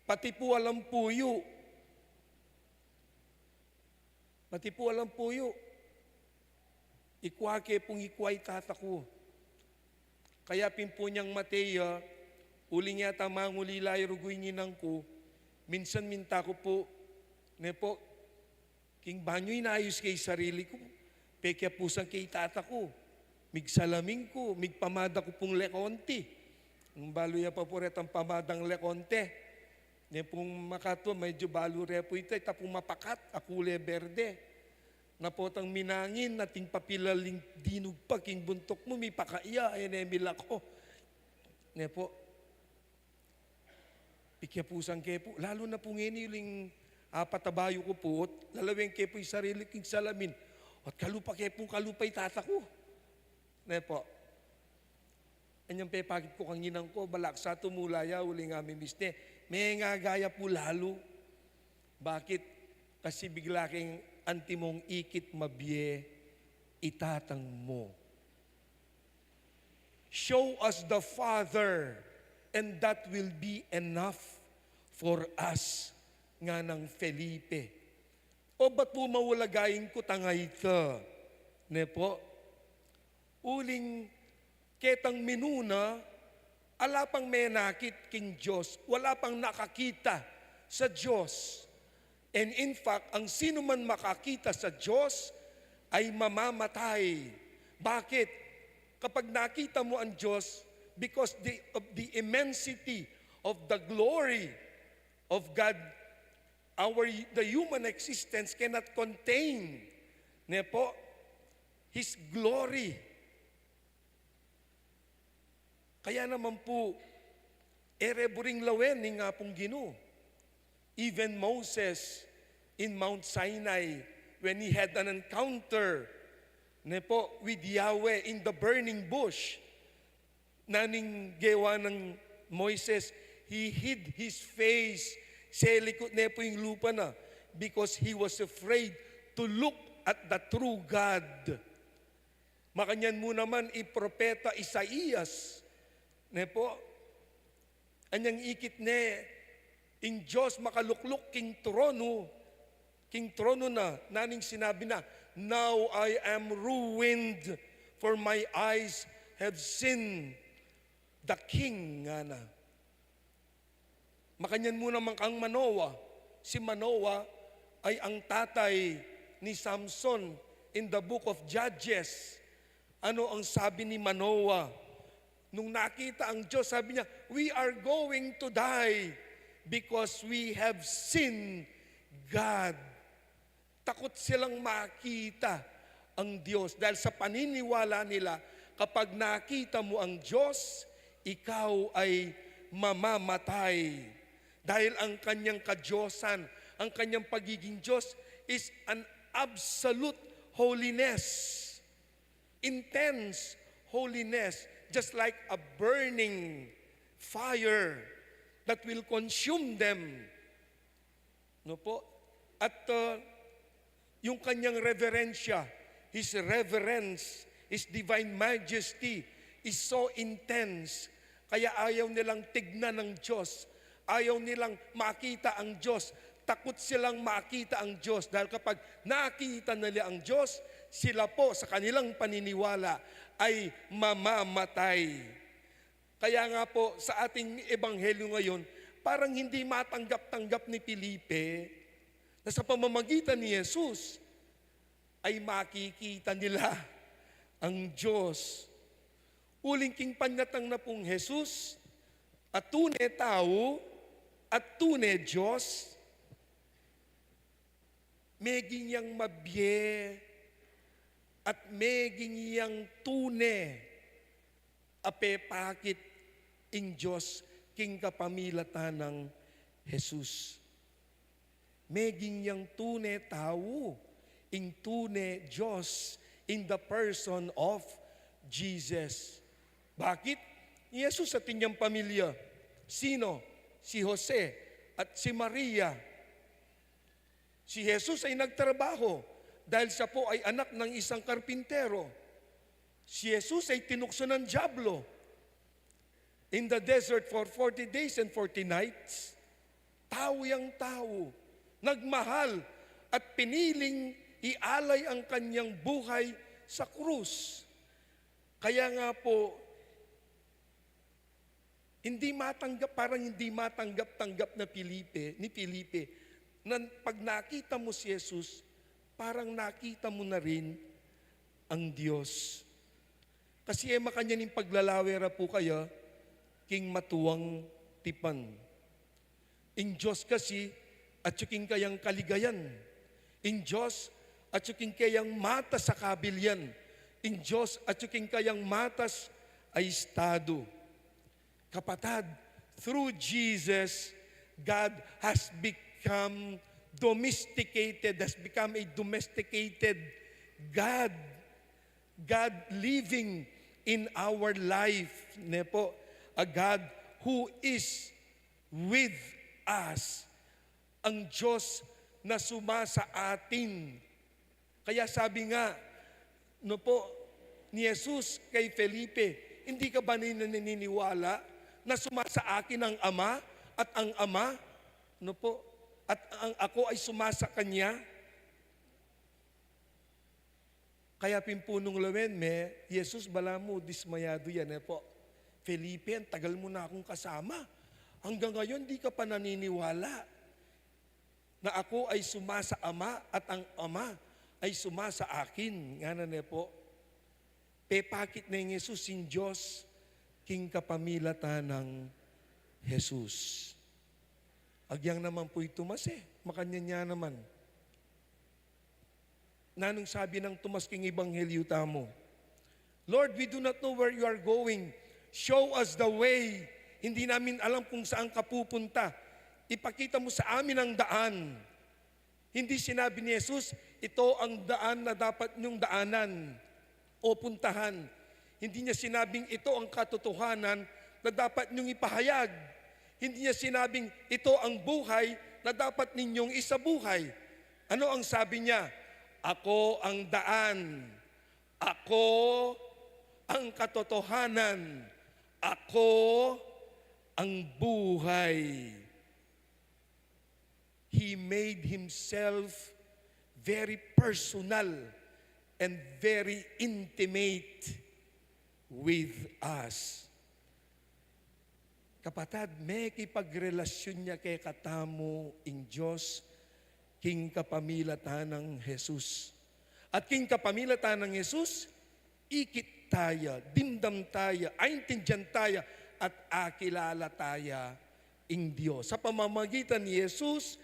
Pati pu alam pu yu. Pati pu alam pu yu. Ikwa ke pung ikwa i tata ku. Kaya pin pu anyang mate ya, uling yata mangulila ya rugu ing inang ku, minsan minta ku pu, ne pu, king banyu inayus ke i sarili ku, pekiapusan ke i tata ku, migsalamin ku, migpamada ku pung Leconte. Nung balu ya pa pu retang pamadang Leconte. Ne pung makatua, medyu balu re pu ita, ita pung mapakat, a kule berde. Na potang minangin, ating papilaling dinug pa king buntuk mu, mipakaya, e ne milako. Ne pu, pikiapusan ke pu, lalu na pu ngeni uling apat a bayu ku pu, ot lalaweng ke pu i sarili ku king salamin. Ot kalupa ke pu, kalupa i tata ku. Ne pu. Anyang pepakit ku kang inang ku, balak sa tumula ya, uling amimiss ne, mengagaya pu lalu. Bakit? Kasi bigla keng antimong ikit mabie i tatang mu. "Show us the Father, and that will be enough for us," nganang Felipe. O bat pu maulaga ing kutang a ita? Ne pu. Uling ketang minuna, ala pang menakit king Dios, wala pang nakakita sa Dios. And in fact, ang sinuman makakita sa Dios ay mamamatay. Bakit? Kapag nakita mo ang Dios, because the, of the immensity of the glory of God, our, the human existence cannot contain, ne pu, His glory. Kaya naman pu, e re buring lawen ning Apung Ginu. Even Moses in Mount Sinai, when he had an encounter, ne pu, with Yahweh in the burning bush, naning gewa nang Moises, he hid his face, selikut ne pu ing lupa na, because he was afraid to look at the true God. Makanyan mu naman i propeta Isaias, ne pu, anyang ikit ne ing Dios makalukluk king tronu, king tronu na, naning sinabi na, "Now I am ruined, for my eyes have seen the King," ngana. Makanyan mu naman kang Manoa. Si Manoa ay ang tatay ni Samson in the book of Judges. Ano ang sabi ni Manoa? Nung nakita ang Diyos, sabi niya, "We are going to die because we have seen God." Takot silang makita ang Diyos dahil sa paniniwala nila, kapag nakita mo ang Diyos, ikaw ay mamamatay. Dahil ang kanyang kadiyosan, ang kanyang pagiging Diyos is an absolute holiness, intense holiness, just like a burning fire that will consume them. No po? At, uh, yung kanyang reverensya, his reverence, his divine majesty is so intense. Kaya ayaw nilang tignan ang Diyos. Ayaw nilang makita ang Diyos. Takot silang makita ang Diyos. Dahil kapag nakita nila ang Diyos, sila po sa kanilang paniniwala ay mamamatay. Kaya nga po, sa ating ebanghelyo ngayon, parang hindi matanggap-tanggap ni Felipe na sa pamamagitan ni Jesus ay makikita nila ang Diyos. Uling king panyatang na pung Jesus, a tune tau at tune Diyos, meging yang mabie At meging yang tune a pepakit ing Dios king kapamilatan nang Jesus. Meging yang tune tau, ing tune Dios in the person of Jesus. Bakit? Jesus at inyang pamilya. Sino? Si Jose at si Maria. Si Jesus ay nagtrabaho dahil siya po ay anak ng isang karpintero. Si Jesus ay tinukso ng Diablo in the desert for forty days and forty nights. Tau yang tau, nagmahal at piniling ialay ang kanyang buhay sa krus. Kaya nga po, hindi matanggap, parang hindi matanggap-tanggap na Felipe, ni Felipe, na pag nakita mo si Jesus, parang nakita mo na rin ang Diyos. Kasi e makanyan ing paglalawe ra pu kaya king matuang tipan. Ing Dios kasi atyu king kayang kaligayan. Ing Dios atyu king kayang matas a kabilian. Ing Dios atyu king kayang matas a estado. Kapatad, through Jesus, God has become domesticated, has become a domesticated God. God living in our life, ne po? A God who is with us. Ang Diyos na suma sa atin. Kaya sabi nga, no po, ni Jesus kay Felipe, "Hindi ka ba naniniwala na suma sa akin ang Ama at ang Ama, no po, at ang ako ay suma sa kanya?" Kaya pin pu nung lawen me, Jesus, balamu dismayadu ya, ne po? "Felipe, ang tagal mo na akong kasama. Hanggang ngayon, di ka pa naniniwala na ako ay suma sa Ama at ang Ama ay suma sa akin," ngana, ne po? Pepakit neng Jesus ing Dios king kapamilatan nang Jesus. Agyang naman pu i Tomas e, makanyan ya naman. Nanung sabi nang Tomas king Ebanghelyo tamu? "Lord, we do not know where you are going. Show us the way." Hindi namin alam kung saan ka pupunta. Ipakita mo sa amin ang daan. Hindi sinabi ni Jesus, "Ito ang daan na dapat niyong daanan o puntahan." Hindi niya sinabing, "Ito ang katotohanan na dapat niyong ipahayag." Hindi niya sinabing, "Ito ang buhay na dapat ninyong isabuhay." Ano ang sabi niya? "Ako ang daan. Ako ang katotohanan. Ako ang buhay." He made himself very personal and very intimate with us. Kapatad, mekipagrelasyon ya kekatamu ing Dios king kapamilatan nang Jesus. At king kapamilatan nang Jesus, ikit taya, dimdam taya, aintindian taya, at akilala taya ing Dios. Sa pamamagitan ni Jesus,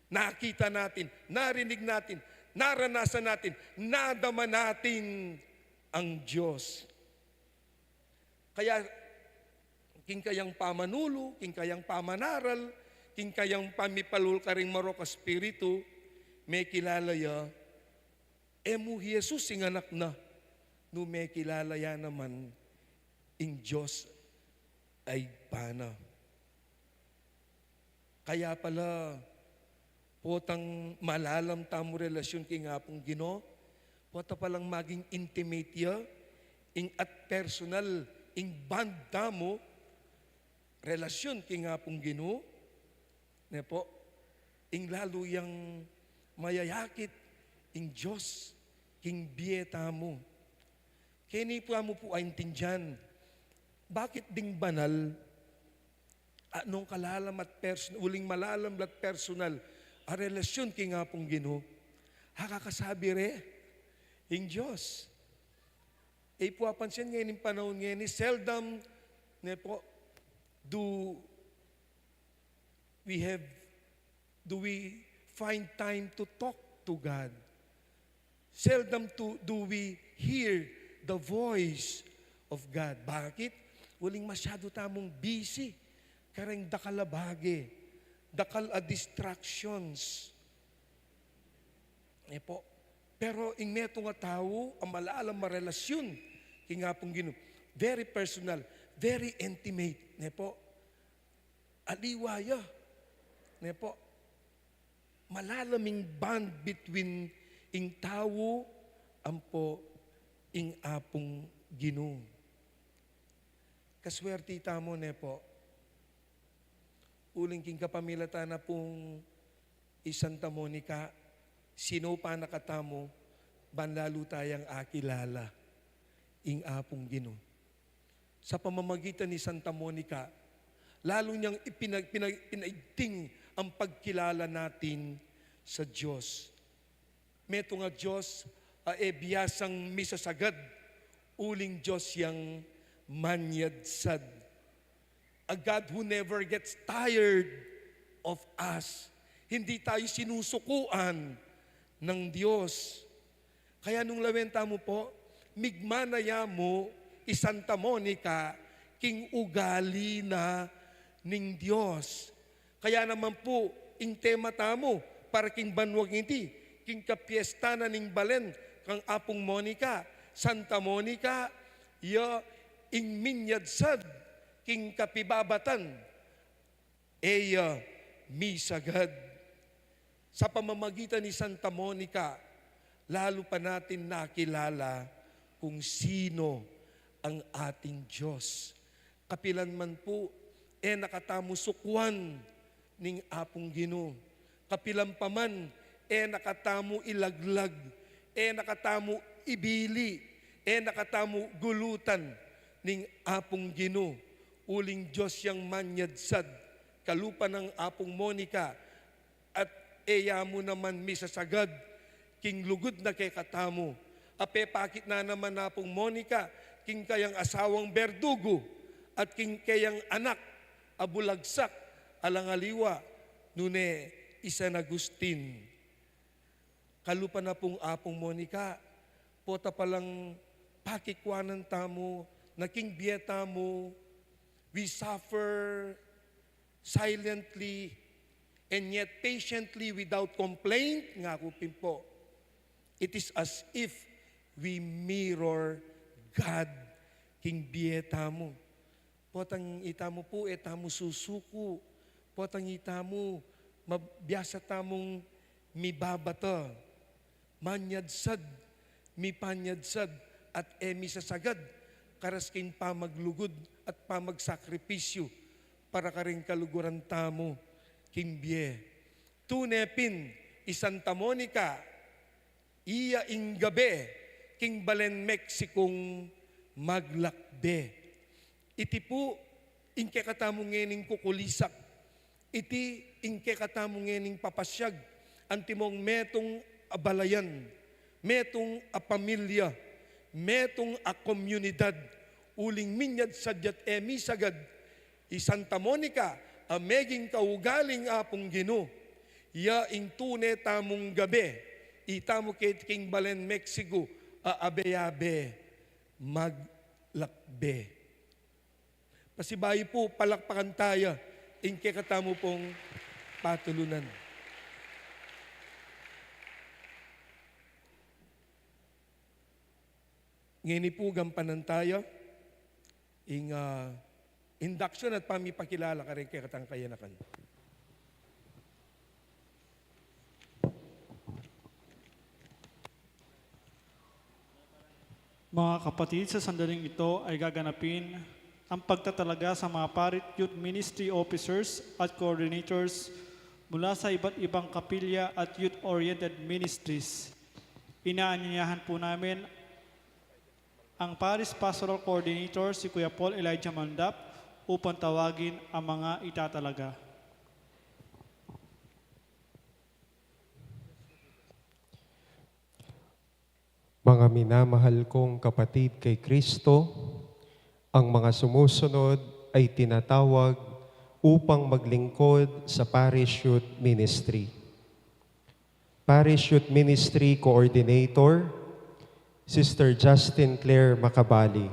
nakita natin, narinig natin, naranasan natin, nadama natin ang Dios. Kaya, king kayang pamanulu, king kayang pamanaral, king kayang pamipalul karing marok a espiritu, mekilala ya, e mu hi Jesus ing anak na, nu mekilala ya naman ing Dios a Ibpa na. Kaya pala, potang malalam tamu relasyon king Apung Ginu, pota palang maging intimate ya, ing at personal, ing bond tamu, relasyon king Apung Ginu, ne po, ing lalu yang mayayakit ing Dios king bie tamu. Keni pu amu pu aintindian, bakit ding banal, a, nung kalalam at pers-, uling malalam at personal a relasyon king Apung Ginu, akakasabi re ing Dios. E pu apansin ngeni ing panaun ngeni, seldom, ne po, do we have, do we find time to talk to God? Seldom to, do we hear the voice of God. Bakit? Uling masyadu tamung busy kareng dakal a bage, dakal a distractions. Ne po? Pero ing metung a tau a malalam a relasyun king Apung Ginu, very personal, very intimate, ne po? Aliwa ya, ne po? Malalam ing bond between ing tau ampo ing Apung Ginu. Kaswerti tamu, ne po? Uling king kapamilatan na pung i Santa Monica, sinupan na katamu, ban lalu tayang akilala ing Apung Ginu. Sa pamamagitan ni Santa Monica, lalu niyang ipinag-, pinag-, pinaigting ang pagkilala natin sa Diyos. Metung a Diyos a e biasang misasagad, uling Diyos yang manyadsad. A God who never gets tired of us. Hindi tayo sinusukuan ng Diyos. Kaya nung lawen tamu po, migmana ya mu i Santa Monica king ugali na ning Diyos. Kaya naman po, ing tema tamu para king banwang iti, king kapiesta na ning balen kang Apung Monica, Santa Monica, ya ing minyadsad king kapibabatan, e ya misagad. Sa pamamagitan ni Santa Monica, lalu pa natin nakilala kung sino ang ating Diyos. Kapilan man po, e na katamu sukuan ning Apung Ginu. Kapilan pa man, e na katamu ilaglag, e na katamu ibili, e na katamu gulutan ning Apung Ginu. Uling Diyos yang manyadsad, kalupa nang Apung Monica, at e ya mu naman misasagad king lugud na kekatamu. Apepakit na naman Apung Monica king kayang asawang berdugo at king kayang anak a bulagsak, alang aliwa nune i San Agustin. Kalupa na pung Apung Monica, pota palang pakikwanan tamu na king bie tamu, we suffer silently and yet patiently without complaint, ngaku pin po. It is as if we mirror God king bie tamu. Potang itamu po, e tamu susuku. Potang itamu, mab-, biasa tamung mibabata, manyadsad, mipanyadsad, at e misasagad, karas king pamaglugud at pamagsakripisyu para karing kaluguran tamu king bie. Tune pin, i Santa Monica, iya ing gabe king balen Meksikong maglakbe. Iti pu ing kekatamu ngening kukulisak. Iti ing kekatamu ngening papasyag. Antimong metung a balayan, metung a pamilya, metung a komunidad, uling minyadsad ya't e misagad, i Santa Monica a meging kaugaling Apung Ginu. Ya ing tune tamung gabe, itamu keti king balen Mexico a abe-abe maglakbe. Pasibayu pu, palakpakan taya ing kekatamu pung patulunan. Ngeni pu, gampanan taya ing, ah, induction at pamipakilala karing kekatang kayanakan. Mga kapatid, sa sandaling ito ay gaganapin ang pagtatalaga sa mga Parish Youth Ministry Officers at Coordinators mula sa iba't ibang kapilya at youth-oriented ministries. Inaanyayahan po namin ang Parish Pastoral Coordinator, si Kuya Paul Elijah Mandap, upang tawagin ang mga itatalaga. Mga minamahal kong kapatid kay Kristo, ang mga sumusunod ay tinatawag upang maglingkod sa Parish Youth Ministry. Parish Youth Ministry Coordinator, Sister Justin Claire Macabali.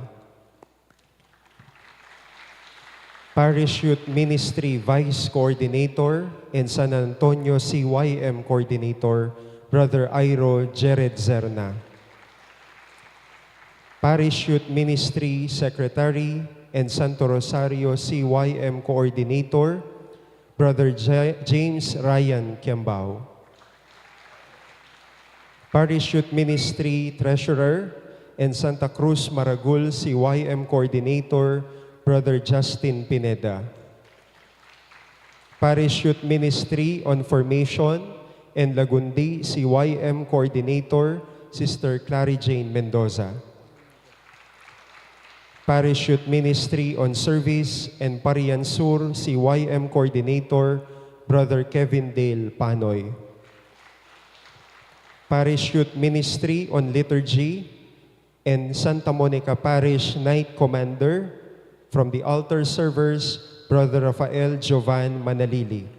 Parish Youth Ministry Vice Coordinator and San Antonio C Y M Coordinator, Brother Iro Jared Zerna. Parish Youth Ministry Secretary and Santo Rosario C Y M Coordinator, Brother Ja- James Ryan Kiambao. Parish Youth Ministry Treasurer and Santa Cruz Maragul C Y M Coordinator, Brother Justin Pineda. Parish Youth Ministry on Formation and Lagundi C Y M Coordinator, Sister Clary Jane Mendoza. Parish Youth Ministry on Service and Parian Sur C Y M Coordinator, Brother Kevin Dale Panoy. Parish Youth Ministry on Liturgy and Santa Monica Parish Knight Commander, from the altar servers, Brother Rafael Jovan Manalili.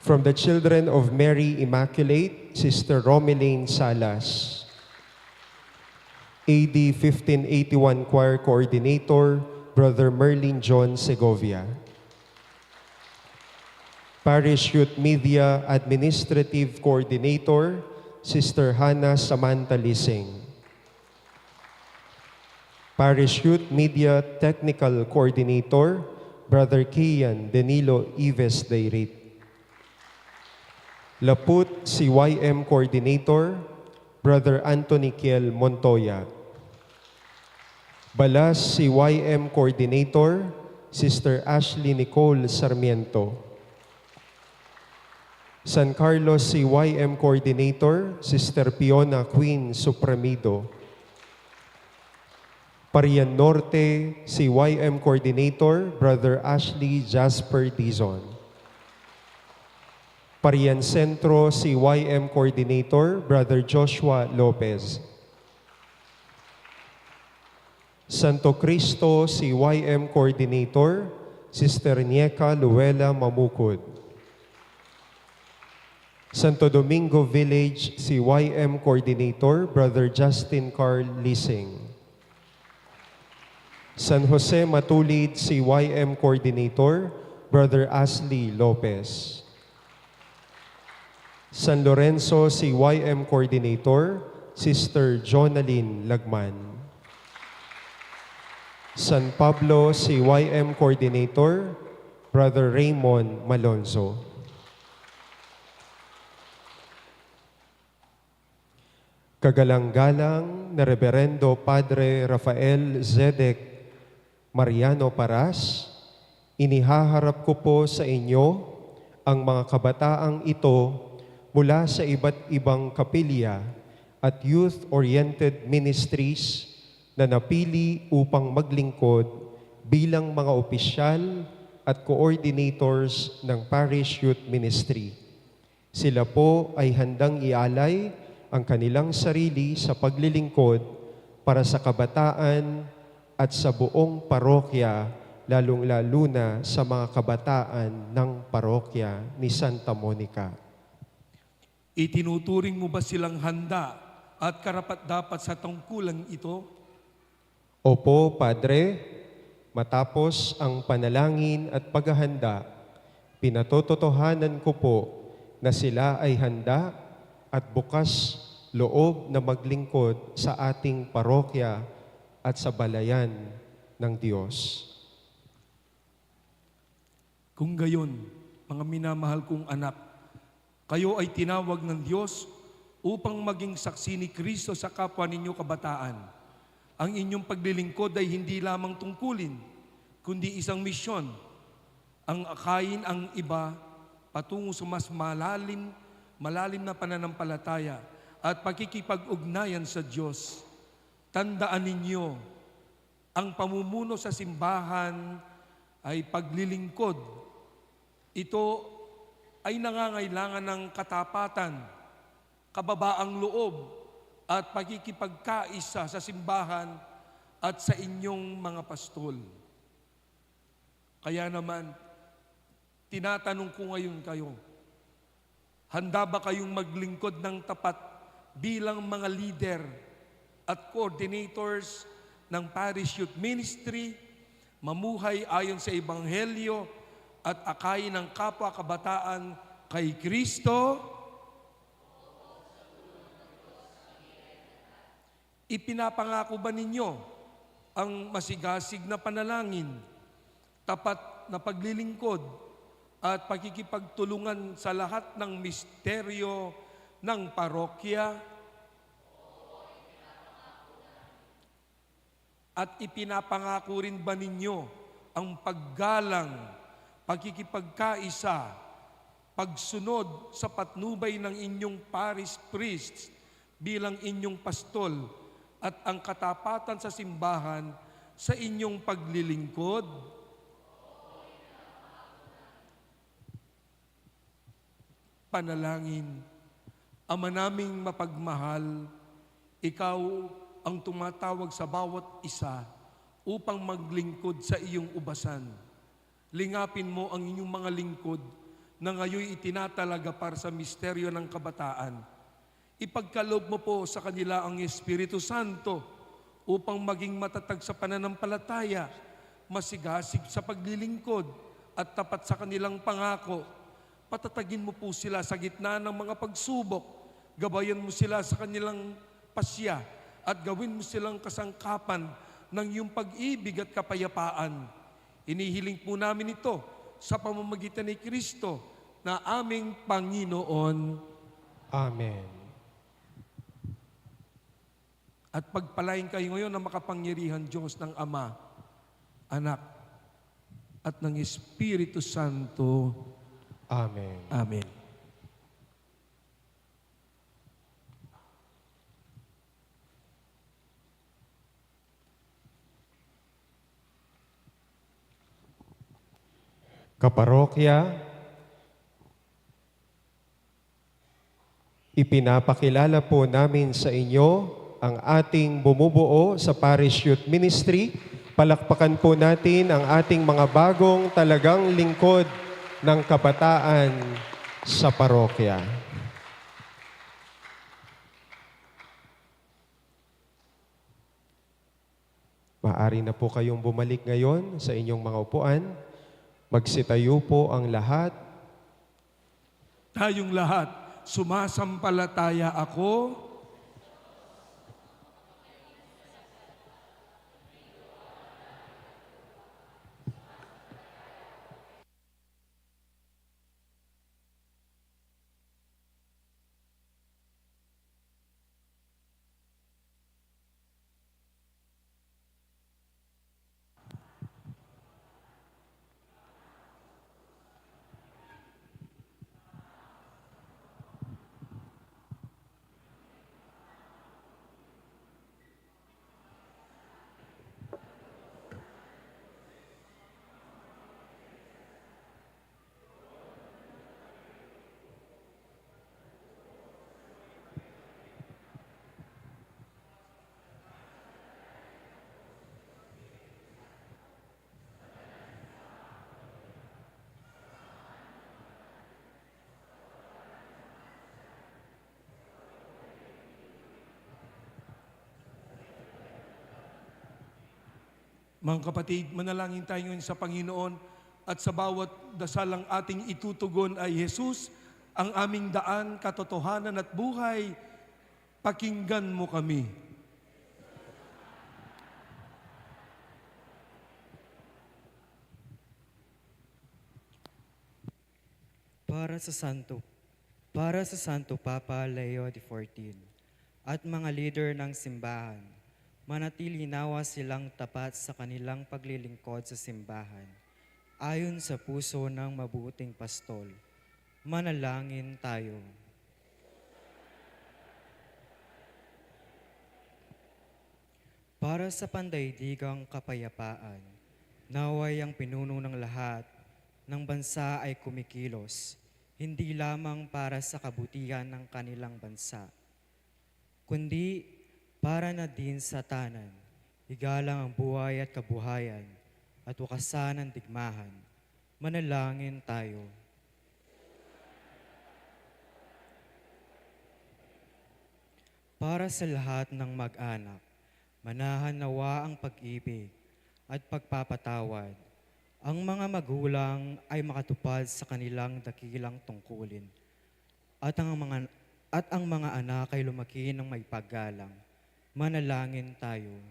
From the Children of Mary Immaculate, Sister Romeline Salas. A D fifteen eighty-one Choir Coordinator, Brother Merlin John Segovia. Parish Youth Media Administrative Coordinator, Sister Hannah Samantha Lising. Parish Youth Media Technical Coordinator, Brother Kian Danilo Ives Dairit. Laput C Y M Coordinator, Brother Anthony Kiel Montoya. Balas C Y M Coordinator, Sister Ashley Nicole Sarmiento. San Carlos C Y M Coordinator, Sister Fiona Queen Supremido. Parian Norte C Y M Coordinator, Brother Ashley Jasper Dizon. Parian Centro C Y M Coordinator, Brother Joshua Lopez. Santo Cristo C Y M Coordinator, Sister Nieka Luella Mamukud. Santo Domingo Village C Y M Coordinator, Brother Justin Carl Lising. San Jose Matulid C Y M Coordinator, Brother Asli Lopez. San Lorenzo C Y M Coordinator, Sister Jonalyn Lagman. San Pablo C Y M Coordinator, Brother Raymond Malonzo. Kagalang-galang na Reberendo Padre Rafael Zedek Mariano Paras, inihaharap ko po sa inyo ang mga kabataang ito mula sa iba't ibang kapilya at youth-oriented ministries na napili upang maglingkod bilang mga opisyal at coordinators ng Parish Youth Ministry. Sila po ay handang ialay ang kanilang sarili sa paglilingkod para sa kabataan at sa buong parokya, lalong-lalo na sa mga kabataan ng parokya ni Santa Monica. Itinuturing mo ba silang handa at karapat-dapat sa tungkulang ito? Opo, Padre. Matapos ang panalangin at paghahanda, pinatotohanan ko po na sila ay handa at bukas loob na maglingkod sa ating parokya at sa balayan ng Diyos. Kung gayon, mga minamahal kong anak, kayo ay tinawag ng Diyos upang maging saksi ni Kristo sa kapwa ninyo kabataan. Ang inyong paglilingkod ay hindi lamang tungkulin, kundi isang misyon. Ang akayin ang iba patungo sa mas malalim, malalim na pananampalataya at pakikipag-ugnayan sa Diyos. Tandaan ninyo, ang pamumuno sa simbahan ay paglilingkod. Ito ay nangangailangan ng katapatan, kababaang loob, at pakikipagkaisa sa simbahan at sa inyong mga pastol. Kaya naman, tinatanong ko ngayon kayo, Handa ba kayong maglingkod ng tapat bilang mga leader at coordinators ng Parish Youth Ministry, mamuhay ayon sa Ebanghelyo, at akayin ang kapwa kabataan kay Kristo? Ipinapangako ba ninyo ang masigasig na panalangin, tapat na paglilingkod, at pakikipagtulungan sa lahat ng misteryo ng parokya? At ipinapangako rin ba ninyo ang paggalang, pakikipagkaisa, pagsunod sa patnubay ng inyong parish priest bilang inyong pastol, at ang katapatan sa simbahan sa inyong paglilingkod? Panalangin. Ama naming mapagmahal, ikaw ang tumatawag sa bawat isa upang maglingkod sa iyong ubasan. Lingapin mo ang inyong mga lingkod na ngayon itinatalaga para sa misteryo ng kabataan. Ipagkaloob mo po sa kanila ang Espiritu Santo upang maging matatag sa pananampalataya, masigasig sa paglilingkod, at tapat sa kanilang pangako. Patatagin mo po sila sa gitna ng mga pagsubok, gabayan mo sila sa kanilang pasya, at gawin mo silang kasangkapan ng iyong pag-ibig at kapayapaan. Inihiling po namin ito sa pamamagitan ni Kristo na aming Panginoon. Amen. At pagpalain kayo ngayon ng makapangyarihan Diyos, ng Ama, Anak, at ng Espiritu Santo. Amen. Amen. Kaparokya, ipinapakilala po namin sa inyo ang ating bumubuo sa Parish Youth Ministry. Palakpakan po natin ang ating mga bagong talagang lingkod ng kabataan sa parokya. Maaari na po kayong bumalik ngayon sa inyong mga upuan. Magsitayo po ang lahat. Tayong lahat, sumasampalataya ako. Mga kapatid, manalangin tayo ngayon sa Panginoon at sa bawat dasal ang ating itutugon ay, "Jesus, ang aming daan, katotohanan at buhay, pakinggan mo kami." Para sa Santo, para sa Santo Papa Leo the fourteen at mga lider ng simbahan, manatili nawa silang tapat sa kanilang paglilingkod sa simbahan, ayon sa puso ng mabuting pastol. Manalangin tayo. Para sa pandaigdigang kapayapaan, nawa'y ang pinuno ng lahat ng bansa ay kumikilos, hindi lamang para sa kabutihan ng kanilang bansa, kundi para na din sa tanan, igalang ang buhay at kabuhayan at wakasan ang digmaan. Manalangin tayo. Para sa lahat ng mag-anak, manahan nawa ang pag-ibig at pagpapatawad. Ang mga magulang ay makatupad sa kanilang dakilang tungkulin, at ang mga, at ang mga anak ay lumaki ng may paggalang. Manalangin tayo.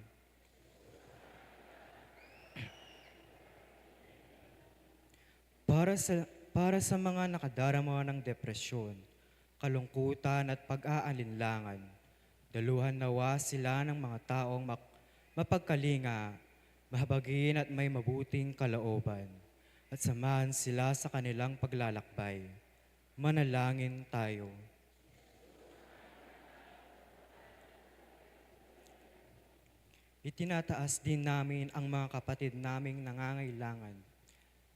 Para sa, para sa mga nakadarama ng depresyon, kalungkutan at pag-aalinlangan, daluhan nawa sila ng mga taong mak-, mapagkalinga, mahabagin at may mabuting kalooban, at samahan sila sa kanilang paglalakbay. Manalangin tayo. Itinataas din namin ang mga kapatid naming nangangailangan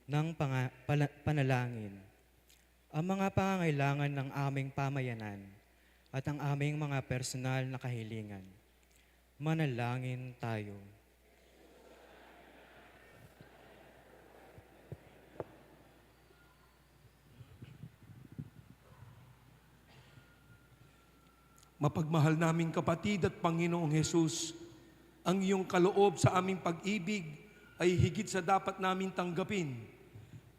ng panga-, pala-, panalangin, ang mga pangangailangan ng aming pamayanan, at ang aming mga personal na kahilingan. Manalangin tayo. Mapagmahal naming kapatid at Panginoong Jesus, ang iyong kaloob sa aming pag-ibig ay higit sa dapat naming tanggapin.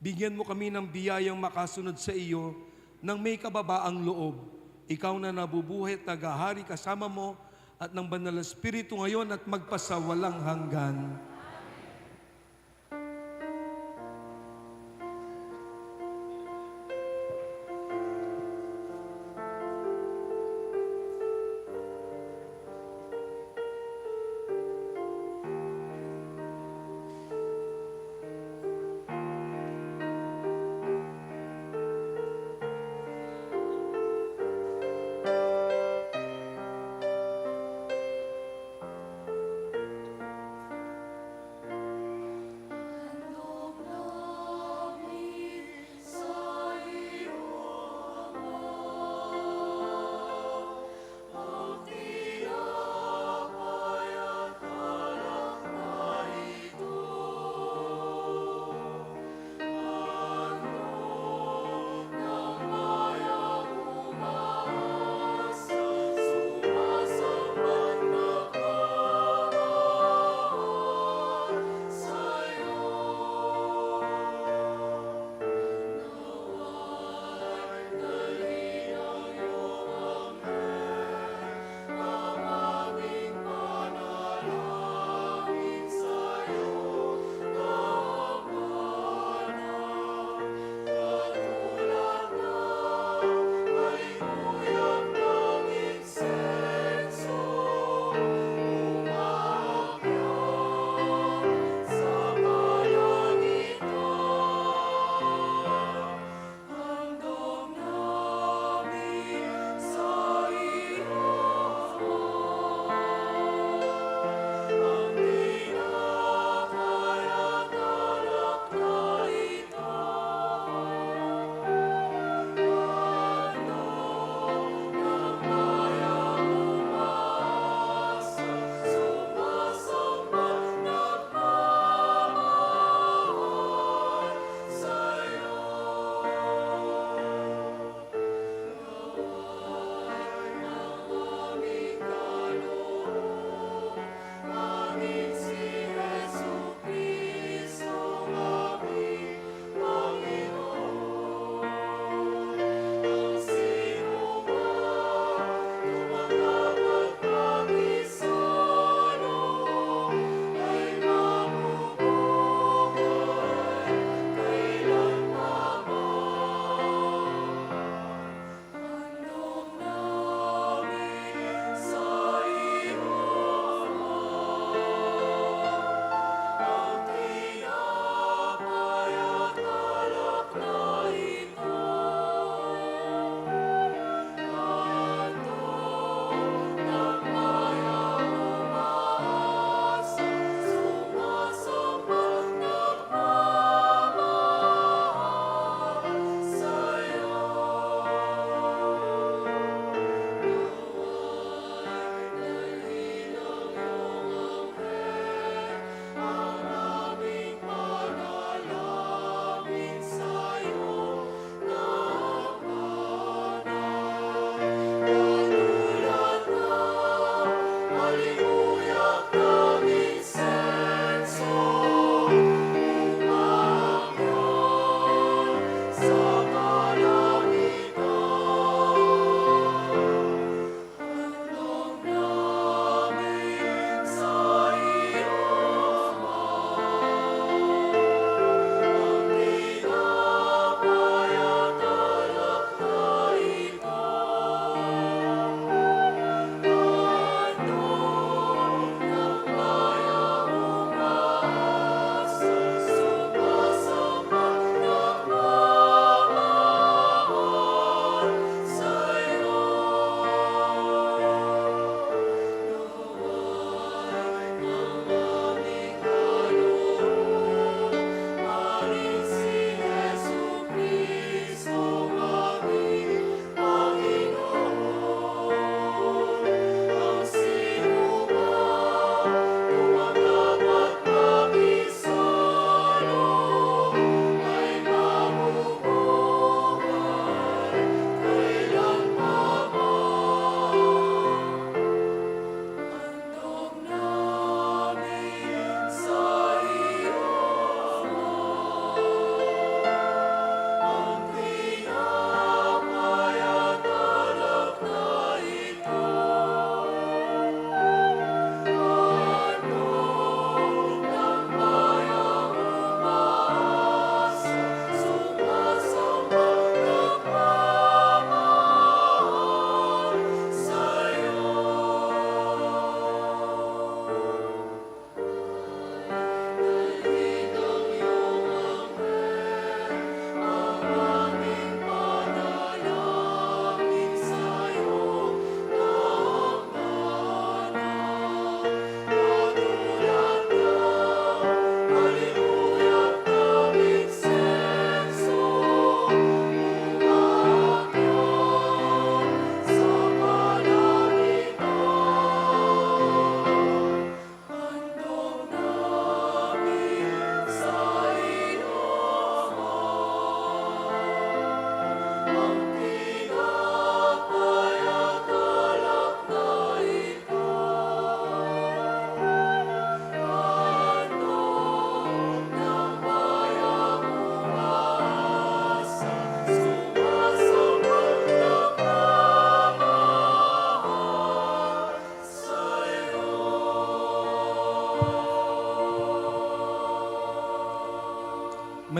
Bigyan mo kami ng biyayang makasunod sa iyo ng may kababaang loob. Ikaw na nabubuhay at naghahari kasama mo at ng Banal na Espiritu, ngayon at magpasawalang hanggan.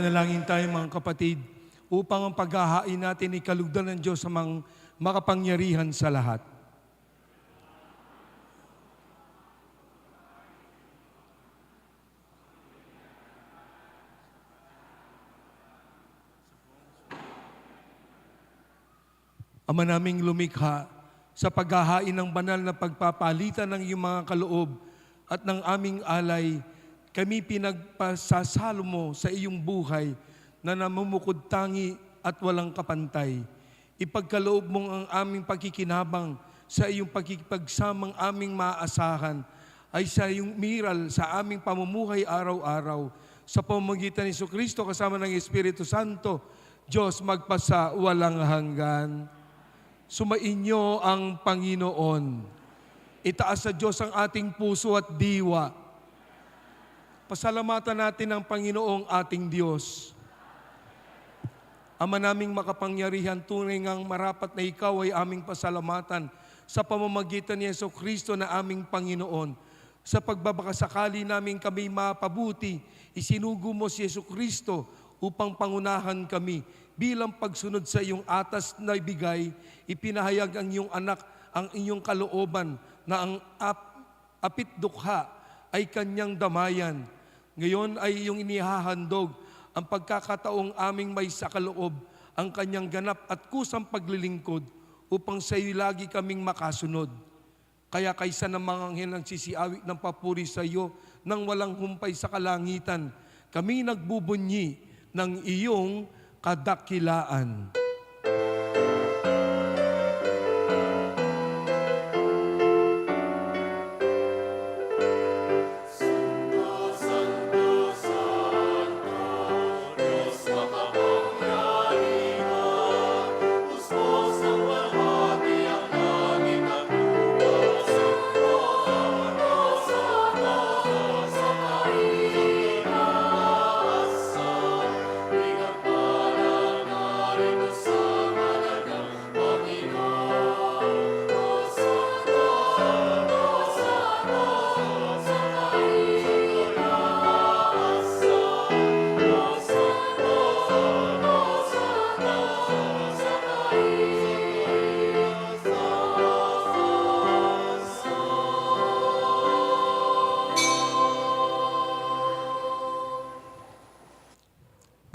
Manalangin tayo, mga kapatid, upang ang paghahain natin ikalugdan ng Diyos Amang makapangyarihan sa lahat. Ama naming lumikha, sa paghahain ng banal na pagpapalitan ng iyong mga kaloob at ng aming alay, kami pinagpasasalo mo sa iyong buhay na namumukod tangi at walang kapantay. Ipagkaloob mong ang aming pakikinabang sa iyong pakikipagsamang aming maaasahan ay sa iyong miral sa aming pamumuhay araw-araw. Sa pamamagitan ni Jesucristo kasama ng Espiritu Santo, Diyos magpasa walang hanggan. Sumainyo ang Panginoon. Itaas sa Diyos ang ating puso at diwa. Pasalamatan natin ang Panginoong ating Diyos. Ama naming makapangyarihan, tunay ngang marapat na ikaw ay aming pasalamatan sa pamamagitan ni Jesucristo na aming Panginoon. Sa pagbabakasakali naming kami mapabuti, isinugo mo si Jesucristo upang pangunahan kami bilang pagsunod sa iyong atas na ibigay, ipinahayag ang iyong anak, ang iyong kalooban na ang ap-, apitdukha ay kanyang damayan. Ngayon ay iyong inihahandog ang pagkakataong aming maisakaloob ang kanyang ganap at kusang paglilingkod upang sa iyo lagi kaming makasunod. Kaya kaisa ng mga anghel ang sisiawit ng papuri sa iyo nang walang humpay sa kalangitan, kami nagbubunyi ng iyong kadakilaan.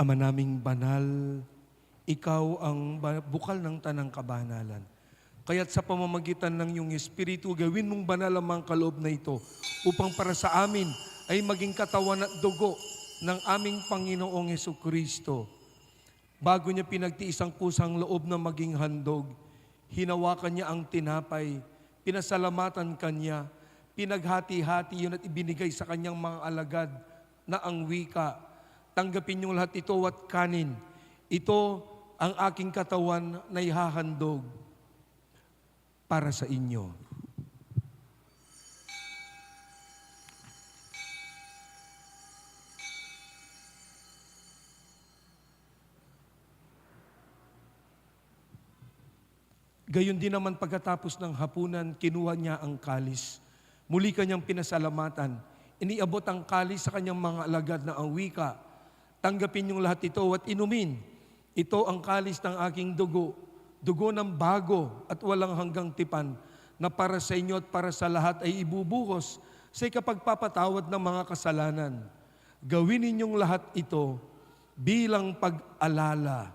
Ama naming banal, ikaw ang ba-, bukal ng tanang kabanalan. Kaya't sa pamamagitan ng iyong Espiritu, gawin mong banal ang mga kaloob na ito, upang para sa amin ay maging katawan at dugo ng aming Panginoong Jesucristo. Bago niya pinagtiis ang kusang loob na maging handog, hinawakan niya ang tinapay, pinasalamatan kanya, pinaghati-hati yun at ibinigay sa kanyang mga alagad na ang wika, "Tanggapin niyong lahat ito at kanin. Ito ang aking katawan na ihahandog para sa inyo." Gayon din naman, pagkatapos ng hapunan, kinuha niya ang kalis. Muli kanyang pinasalamatan. Iniabot ang kalis sa kanyang mga alagad na ang wika, "Tanggapin niyong lahat ito at inumin. Ito ang kalis ng aking dugo, dugo ng bago at walang hanggang tipan, na para sa inyo at para sa lahat ay ibubuhos sa ikapagpapatawad ng mga kasalanan. Gawin ninyong lahat ito bilang pag-alala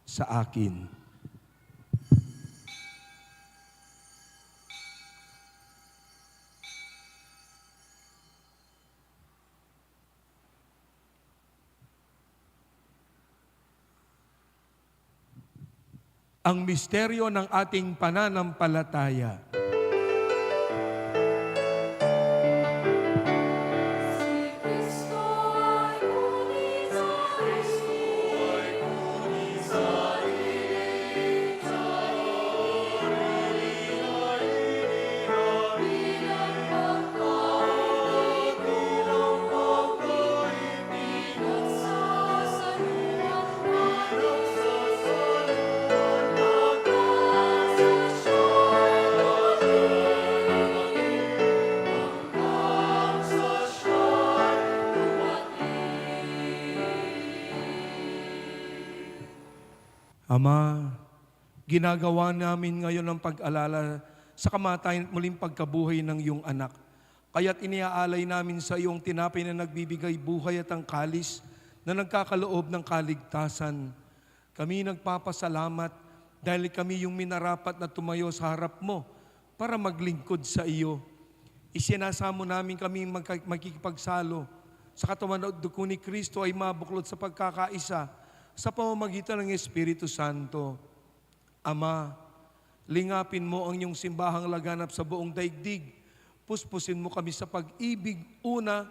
sa akin." Ang misteryo ng ating pananampalataya. Ama, ginagawa namin ngayon ang pag-alala sa kamatayan at muling pagkabuhay ng iyong anak. Kaya't iniaalay namin sa iyo ang tinapay na nagbibigay buhay at ang kalis na nagkakaloob ng kaligtasan. Kami nagpapasalamat dahil kami yung minarapat na tumayo sa harap mo para maglingkod sa iyo. Isinasamo namin kami magka-, magkikipagsalo sa katawan at dugo ni Kristo ay mabuklod sa pagkakaisa sa pamamagitan ng Espiritu Santo. Ama, lingapin mo ang iyong simbahang laganap sa buong daigdig. Puspusin mo kami sa pag-ibig, una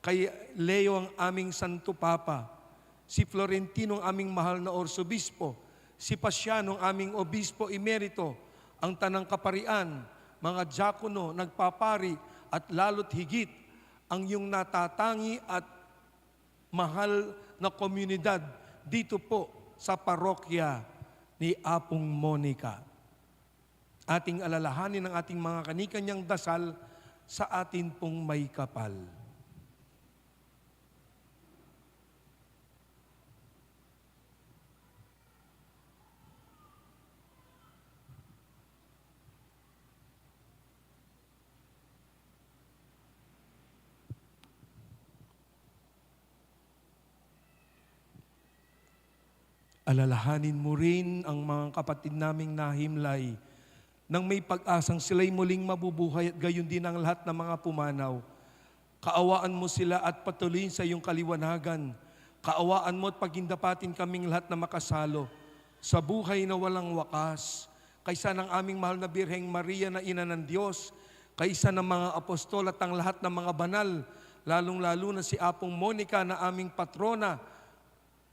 kay Leo ang aming Santo Papa, si Florentino ang aming mahal na Arsobispo, si Pasiano ang aming Obispo Emerito, ang tanang kaparian, mga diakono, nagpapari, at lalo't higit ang iyong natatangi at mahal na komunidad dito po sa parokya ni Apong Monica. Ating alalahanin ang ating mga kanikanyang dasal sa atin pong may kapal. Alalahanin mo rin ang mga kapatid naming nahimlay nang may pag-asang sila'y muling mabubuhay at gayon din ang lahat ng mga pumanaw. Kaawaan mo sila at patuloyin sa iyong kaliwanagan. Kaawaan mo at pagindapatin kaming lahat na makasalo sa buhay na walang wakas. Kaisa ng aming mahal na Birheng Maria na Ina ng Diyos, kaisa ng mga apostol at ang lahat ng mga banal, lalong-lalo na si Apong Monica na aming patrona,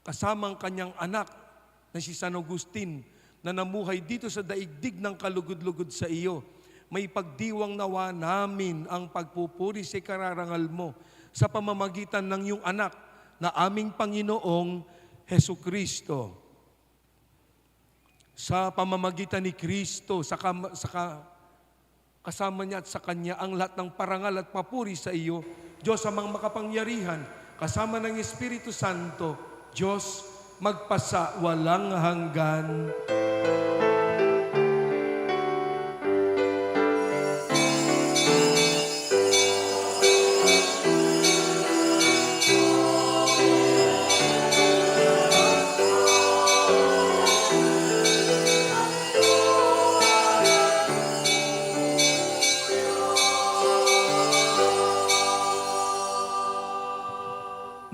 kasama ang kanyang anak na si San Agustin, na namuhay dito sa daigdig ng kalugud-lugud sa iyo. Maipagdiwang nawa namin ang pagpupuri sa ikararangal mo sa pamamagitan ng iyong anak na aming Panginoong Hesukristo. Sa pamamagitan ni Kristo, sa kam-, sa ka-, kasama niya at sa kanya ang lahat ng parangal at papuri sa iyo, Diyos Amang makapangyarihan, kasama ng Espiritu Santo, Diyos magpasawalang hanggan.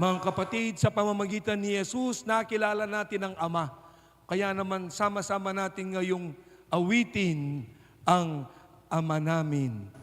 Mga kapatid, sa pamamagitan ni Jesus, nakilala natin ang Ama. Kaya naman, sama-sama natin ngayong awitin ang Ama Namin.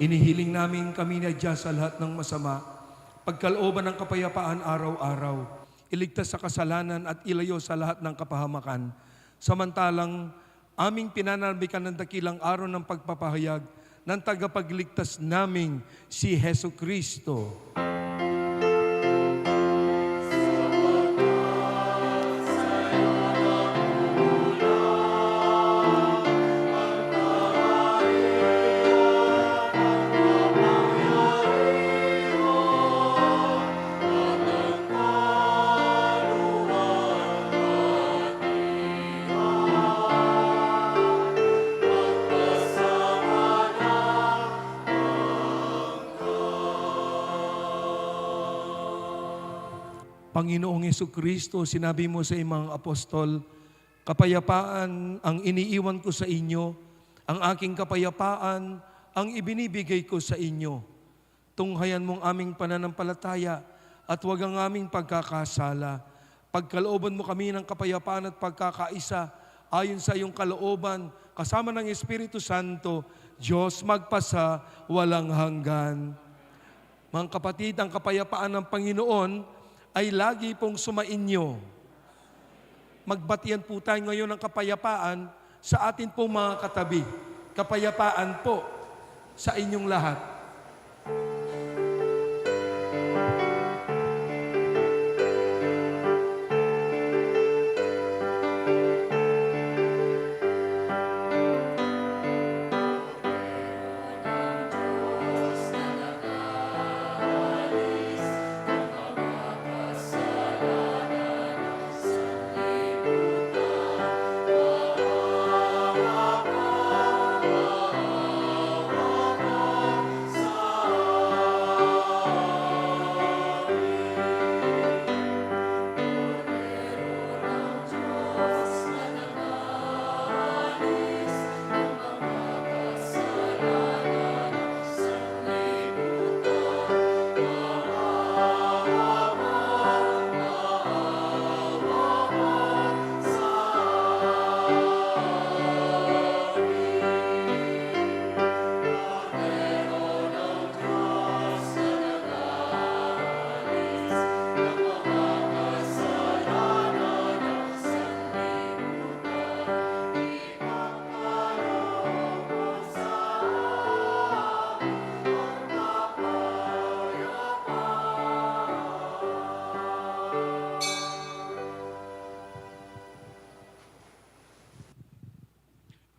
Inihiling namin kami na dya sa lahat ng masama, pagkalooban ng kapayapaan araw-araw, iligtas sa kasalanan at ilayo sa lahat ng kapahamakan. Samantalang aming pinananabik ang dakilang araw ng pagpapahayag ng tagapagligtas naming si Jesucristo. Panginoong Jesucristo, sinabi mo sa imang apostol, "Kapayapaan ang iniiwan ko sa inyo, ang aking kapayapaan ang ibinibigay ko sa inyo." Tunghayan mong aming pananampalataya at wag ang aming pagkakasala. Pagkalooban mo kami ng kapayapaan at pagkakaisa ayon sa iyong kalooban, kasama ng Espiritu Santo, Diyos magpasa walang hanggan. Mga kapatid, ang kapayapaan ng Panginoon ay lagi pong sumainyo. Magbatian po tayo ngayon ng kapayapaan sa atin pong mga katabi. Kapayapaan po sa inyong lahat.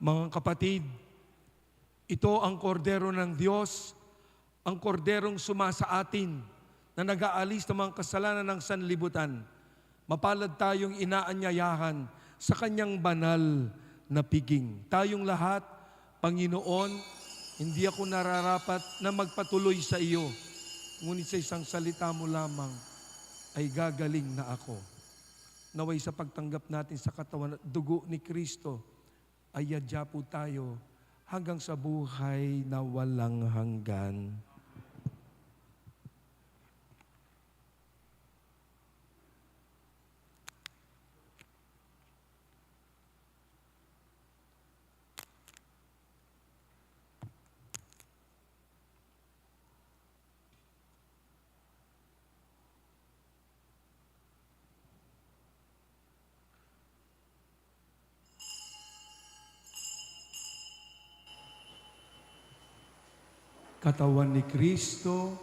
Mga kapatid, ito ang Kordero ng Diyos, ang Korderong suma sa atin na nag-aalis ng mga kasalanan ng sanlibutan. Mapalad tayong inaanyayahan sa kanyang banal na piging. Tayong lahat, Panginoon, hindi ako nararapat na magpatuloy sa iyo, ngunit sa isang salita mo lamang ay gagaling na ako. Naway sa pagtanggap natin sa katawan at dugo ni Kristo, ay adya po tayo hanggang sa buhay na walang hanggan. Katawan ni Kristo.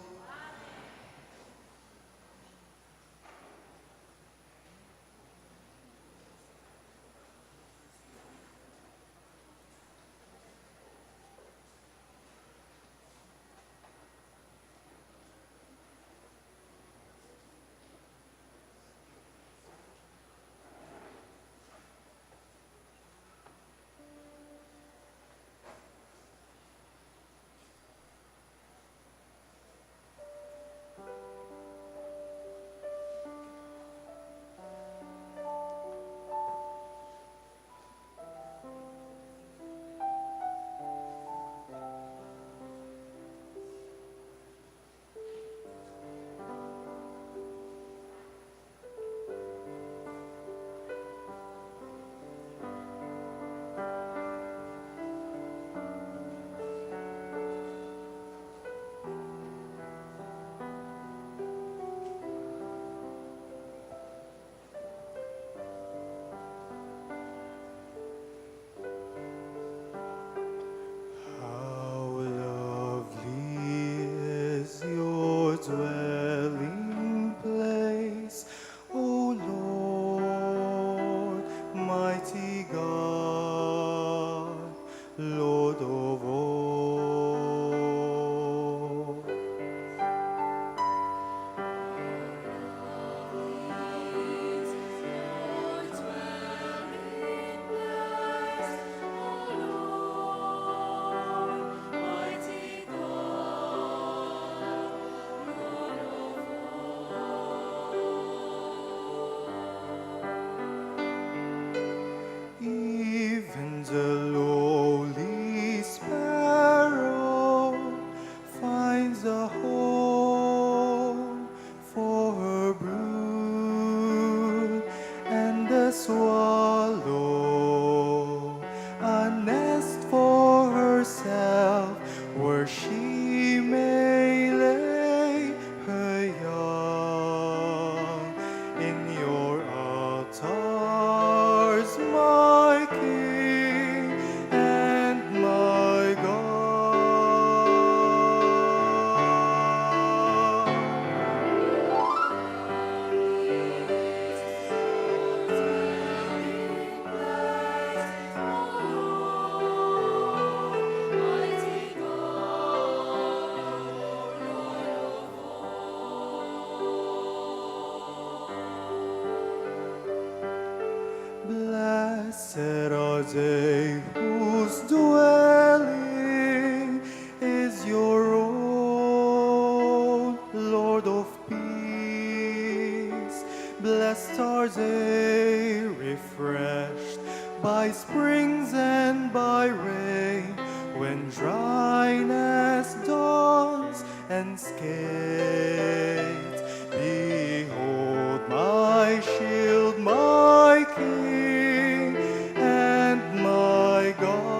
Blessed are they refreshed by springs and by rain, when dryness dawns and scathes. Behold my shield, my king, and my God.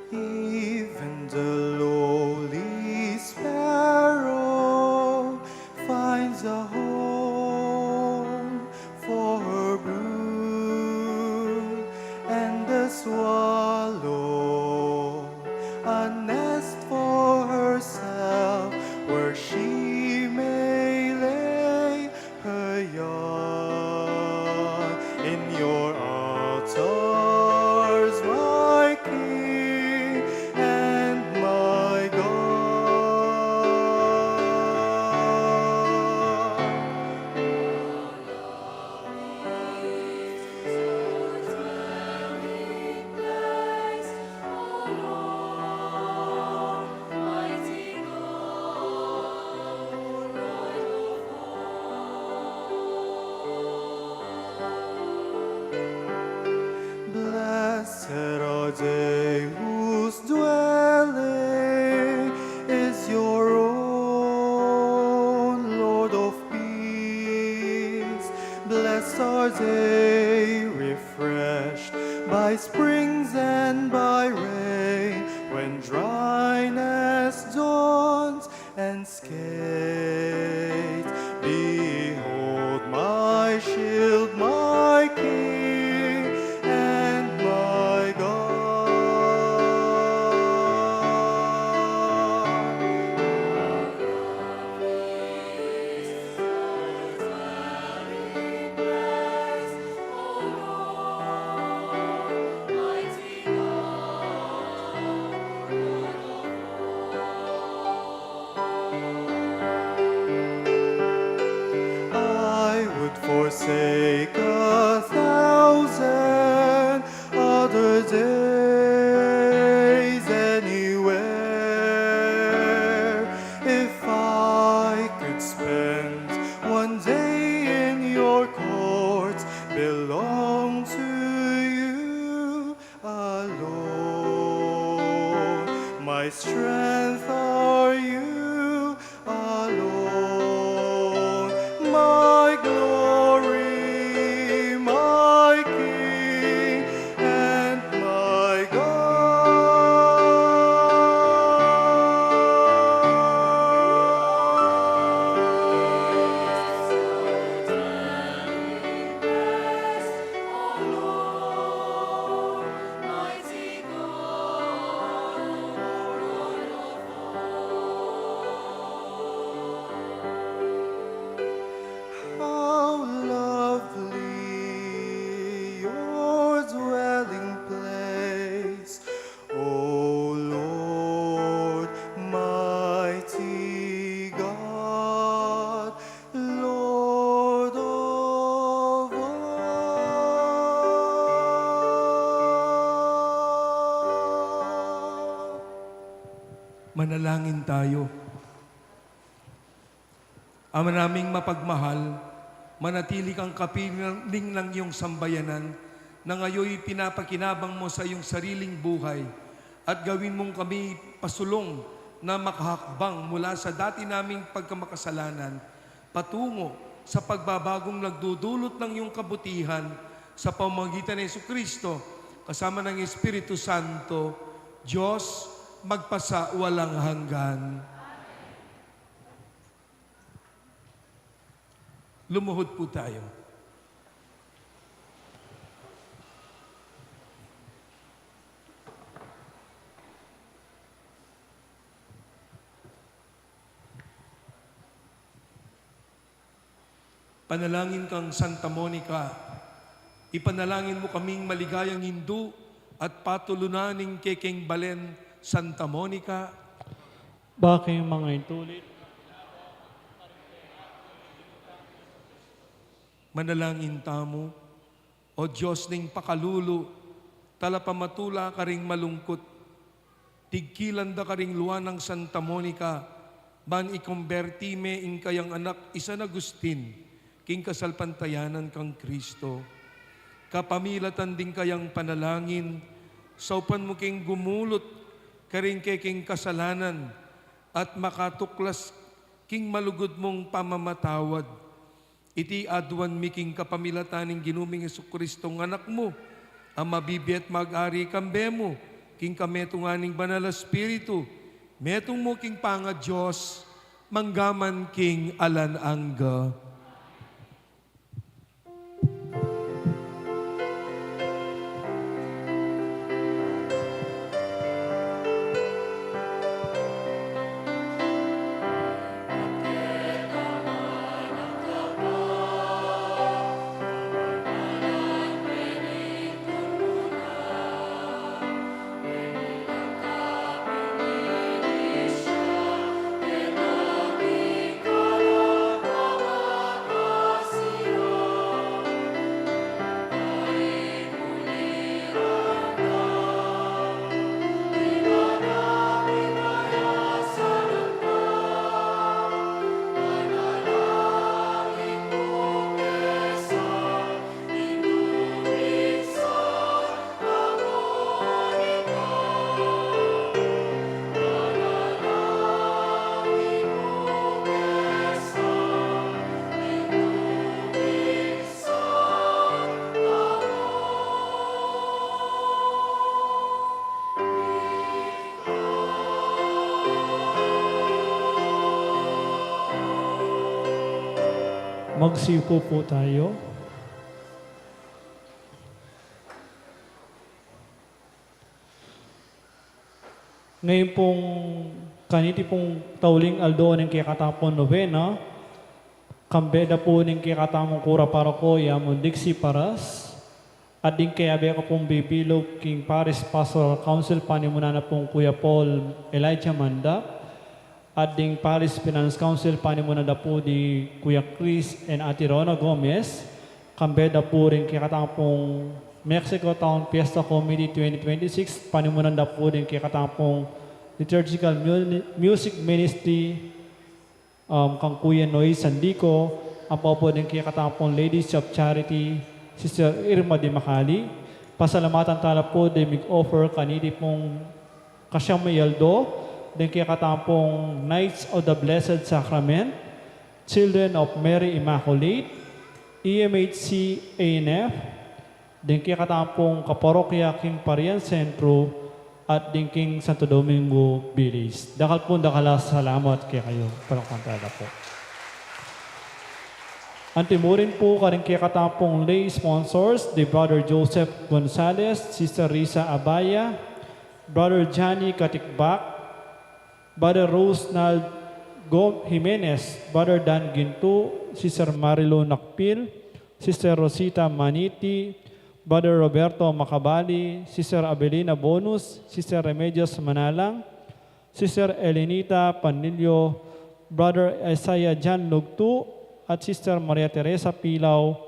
Even the lowly sparrow finds a home for her brood, and the swallow a nest for herself, where she may lay her young. In your altars, my King and my God. Blessed are they whose dwelling is your own, Lord of peace. Blessed are they refreshed by springs and by rain, when dryness dawns and scathes. Behold my shield, my King and my God. I would forsake a thousand other days anywhere if I could spend one day in your courts. Belong to you alone. My strength are you alone. My glory, my King, and my God. How lovely your dwelling place, O Lord, mighty God, Lord of all. Manalangin tayo. Ama naming mapagmahal, manatili kang kapiling ng iyong sambayanan na ngayoy pinapakinabang mo sa iyong sariling buhay, at gawin mong kami pasulong na makahakbang mula sa dati naming pagkamakasalanan patungo sa pagbabagong nagdudulot ng iyong kabutihan, sa pamamagitan ni Jesucristo, kasama ng Espiritu Santo, Diyos, magpasawalang hanggan. Lumuhod po tayo. Panalangin kang Santa Monica. Ipanalangin mo kaming maligayang Hindu at patulunan ning kekeng balen Santa Monica. Bakeng mangaintulid. Manalangin tamu. O Dios ning pakalulu, talapamatula karing malungkut, tigkilan da karing lua nang Santa Monica, ban ikomberti me ing kayang anak i San Agustin king kasalpantayanan kang Kristo. Kapamilatan ding kayang panalangin, saupan mu king gumulut karing kekeng kasalanan at makatuklas king malugud mung pamamatawad. Iti aduan mi king kapamilatan ning Ginu ming Jesucristo, Anak mu, a mabibie at mag-ari kambe mu, king kametungan ning Banal a Espiritu, metung mu king pangaDios, mangga man king alang angga. Magsiupo po tayo. Ngayon pong, kaniti pong tauling aldo ning kekatamung nobena, kambe da pu ning kekatamung kura paroko, i Among Dixie Paras, at ding kayabe ku pung bibilug king Parish Pastoral Council, panimunan na pung Kuya Paul Elijah Manda, at ding Parish Finance Council, panimunan da pu di Kuya Chris and Ate Rona Gomez, kambe da pu ring kekatamung Mexico Town Fiesta Committee twenty twenty-six, panimunan da pu ring kekatamung Liturgical Mu-, Music Ministry, um, kang Kuya Noy Sandico, ampo pu ding kekatamung Ladies of Charity, Sister Irma Di Macali. Pasalamatan tala pu ding mig-offer kaniti pung kasyam a aldo, ding kekatamung Knights of the Blessed Sacrament, Children of Mary Immaculate, E M H C A N F, ding kekatamung kaparokya king Parian Centro at ding king Santo Domingo Village. Dakal pung dakal a salamat kekayu. Palakpakan tala pu. Anti mu rin pu karing kekatamung lay sponsors, di Brother Joseph Gonzalez, Sister Risa Abaya, Brother Johnny Katikbak, Brother Rosnald Gom Jimenez, Brother Dan Gintu, Sister Marilu Nakpil, Sister Rosita Maniti, Brother Roberto Macabali, Sister Abelina Bonus, Sister Remedios Manalang, Sister Elenita Panilio, Brother Isaiah John Lugtu, at Sister Maria Teresa Pilaw,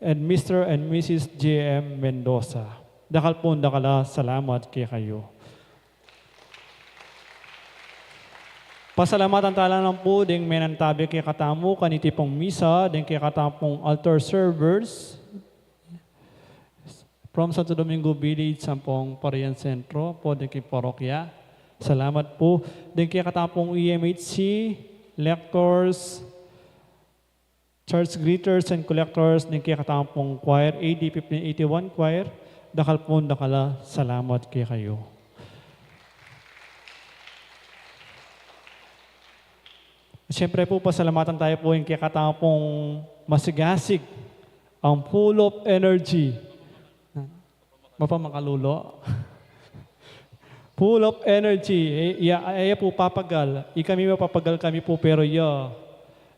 and Mister and Missus J M Mendoza. Dakal pung dakal a salamat kekayu. Pasalamatan tala naman pu ding menantabe kekatamu kaniti pung misa, ding kekatamung altar servers from Santo Domingo Village, ampong Parian Centro, pu ding king parokya. Salamat pu. Ding kekatamung E M H C, lectors, church greeters and collectors, ding kekatamung choir, A D fifteen eighty-one choir, dakal pung dakal a salamat kekayu. Siyempre pu, pasalamatan tala pu ing kekatamung masigasig, ang full of energy. Mapamakalulu. Full of energy. E, iya, iya pu papagal. Ikami mapapagal kami pu, pero iya,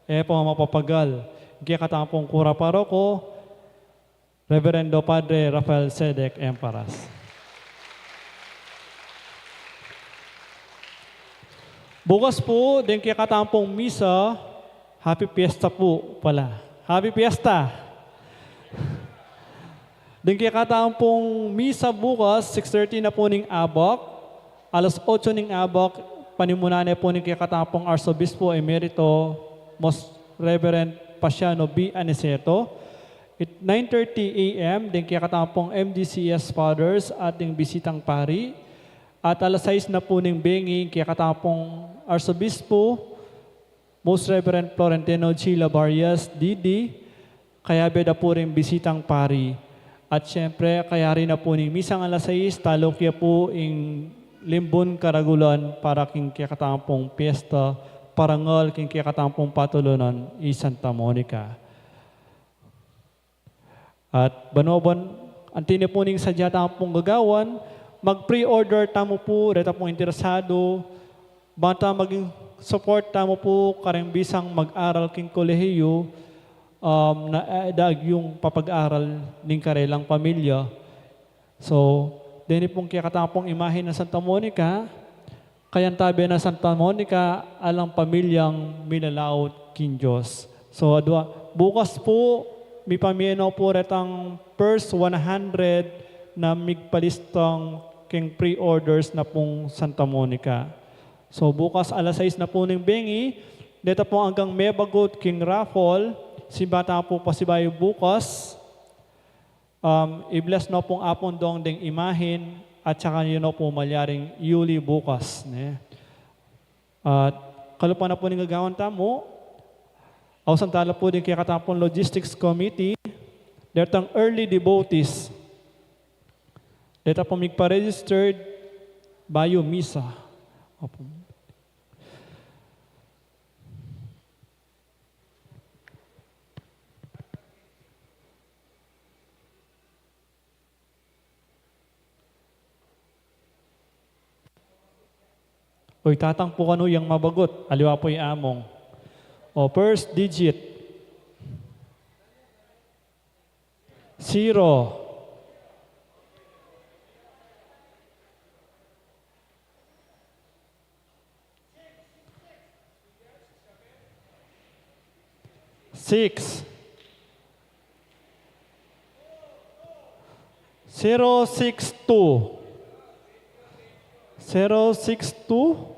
e pu mapapagal. Kekatamung kura paroko, Reverendo Padre Rafael Sedek Emparas. Bukas pu, deng kekatamung misa, happy fiesta pu pala. Happy fiesta! Deng kekatamung misa bukas, six thirty na pu ning abak. Alas otso ning abak, panimunan na pu ning kekatamung Arsobispo Emerito, Most Reverend Pasiano B. Aniceto. At nine thirty A M, deng kekatamung M D C S Fathers at deng bisitang pari. At alas sais na pu ning bengi, kekatamung Arsobispo, Most Reverend Florentino G. Labarias, D D, kayabe da pu ring bisitang pari. At siyempre, kayari na pu ning misang alas sais, taluk ya pu ing limbun karagulan para king kekatamung piyesta, parangal king kekatamung patulunan, i Santa Monica. At banu-banu, anti ne pu ning sadya tamu pung gagawan, mag-pre-order tamu pu, reta pung interesadu, banta maging support tamu pu, kareng bisang mag-aral king kolehiyu, um, na, eh, dagyung papag-aral ning karelang pamilya. So, deni pung kekatamung imahen nang Santa Monica, kayantabe nang Santa Monica, alang pamilyang milalaut king Dios. So, adua, bukas pu, mipamiano pu retang first one hundred na migpalista king pre-orders na pung Santa Monica. So, bukas alas sais na pu ning bengi, deta pung anggang mebagut king raffle, simba tamu pu pasibayu bukas, Um, i-bless no pung Apung Dong deng imahen, at saka yu no pu malyaring iuli bukas, ne? At kalupa na pu ning gagawan tamu, ausan tala pu deng kekatamung logistics committee, detang early devotees, deta pu migpa-registered, bayu misa. Opo. O, itatang pu kanu yang mabagut, aliwa pu i among. O, first digit. Zero. Six. Zero six two. Zero six two.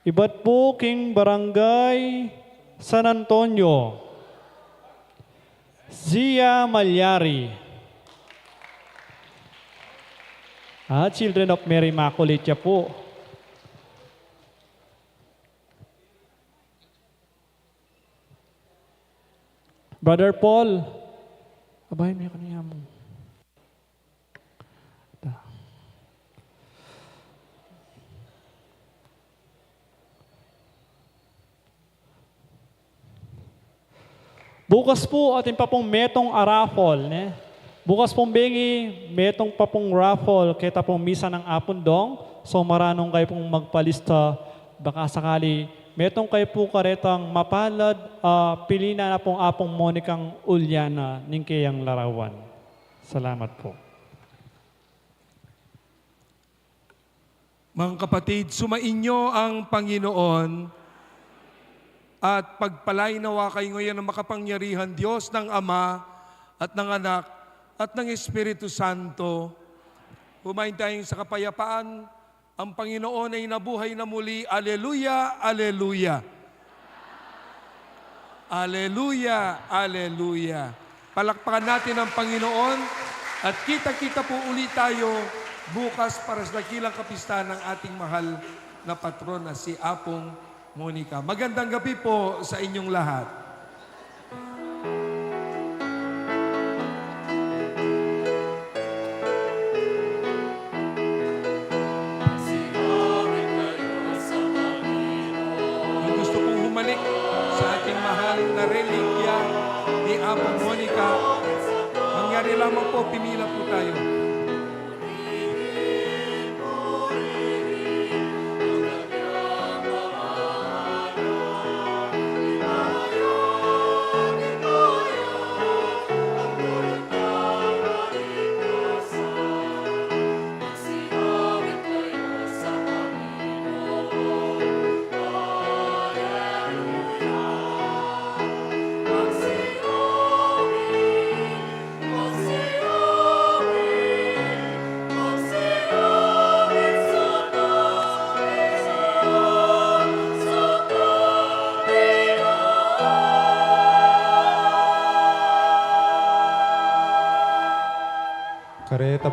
Ibat pu king Barangay San Antonio. Zia Malyari. Ah, Children of Mary Immaculate ya pu. Brother Paul, abay, may kanya mo. Bukas pu, atin pa pung metung a raffle, ne? Bukas pung bengi, metung pa pung raffle, keta pung misa nang Apung Dong. So, maranung kayu pung magpalista, baka sakali, metung kayu pu karetang mapalad, ah, pilinan na pung Apung Monicang ulyana ning keyang larawan. Salamat pu. Mga kapatid, sumainyo ang Panginoon at pagpalain nawa kayo ngayon ng makapangyarihan Diyos, ng Ama at ng Anak at ng Espiritu Santo. Kumain tayong sa kapayapaan. Ang Panginoon ay nabuhay na muli. Aleluya, aleluya. Aleluya, aleluya. Palakpakan natin ang Panginoon at kita-kita po uli tayo bukas para sa dakilang kapistahan ng ating mahal na patron na si Apong Monica. Magandang gabi po sa inyong lahat. Ang gusto pong humalik sa ating mahal na relikya ni Apong Monica, mangyari lamang po, pimila po tayo.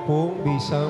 pung bisang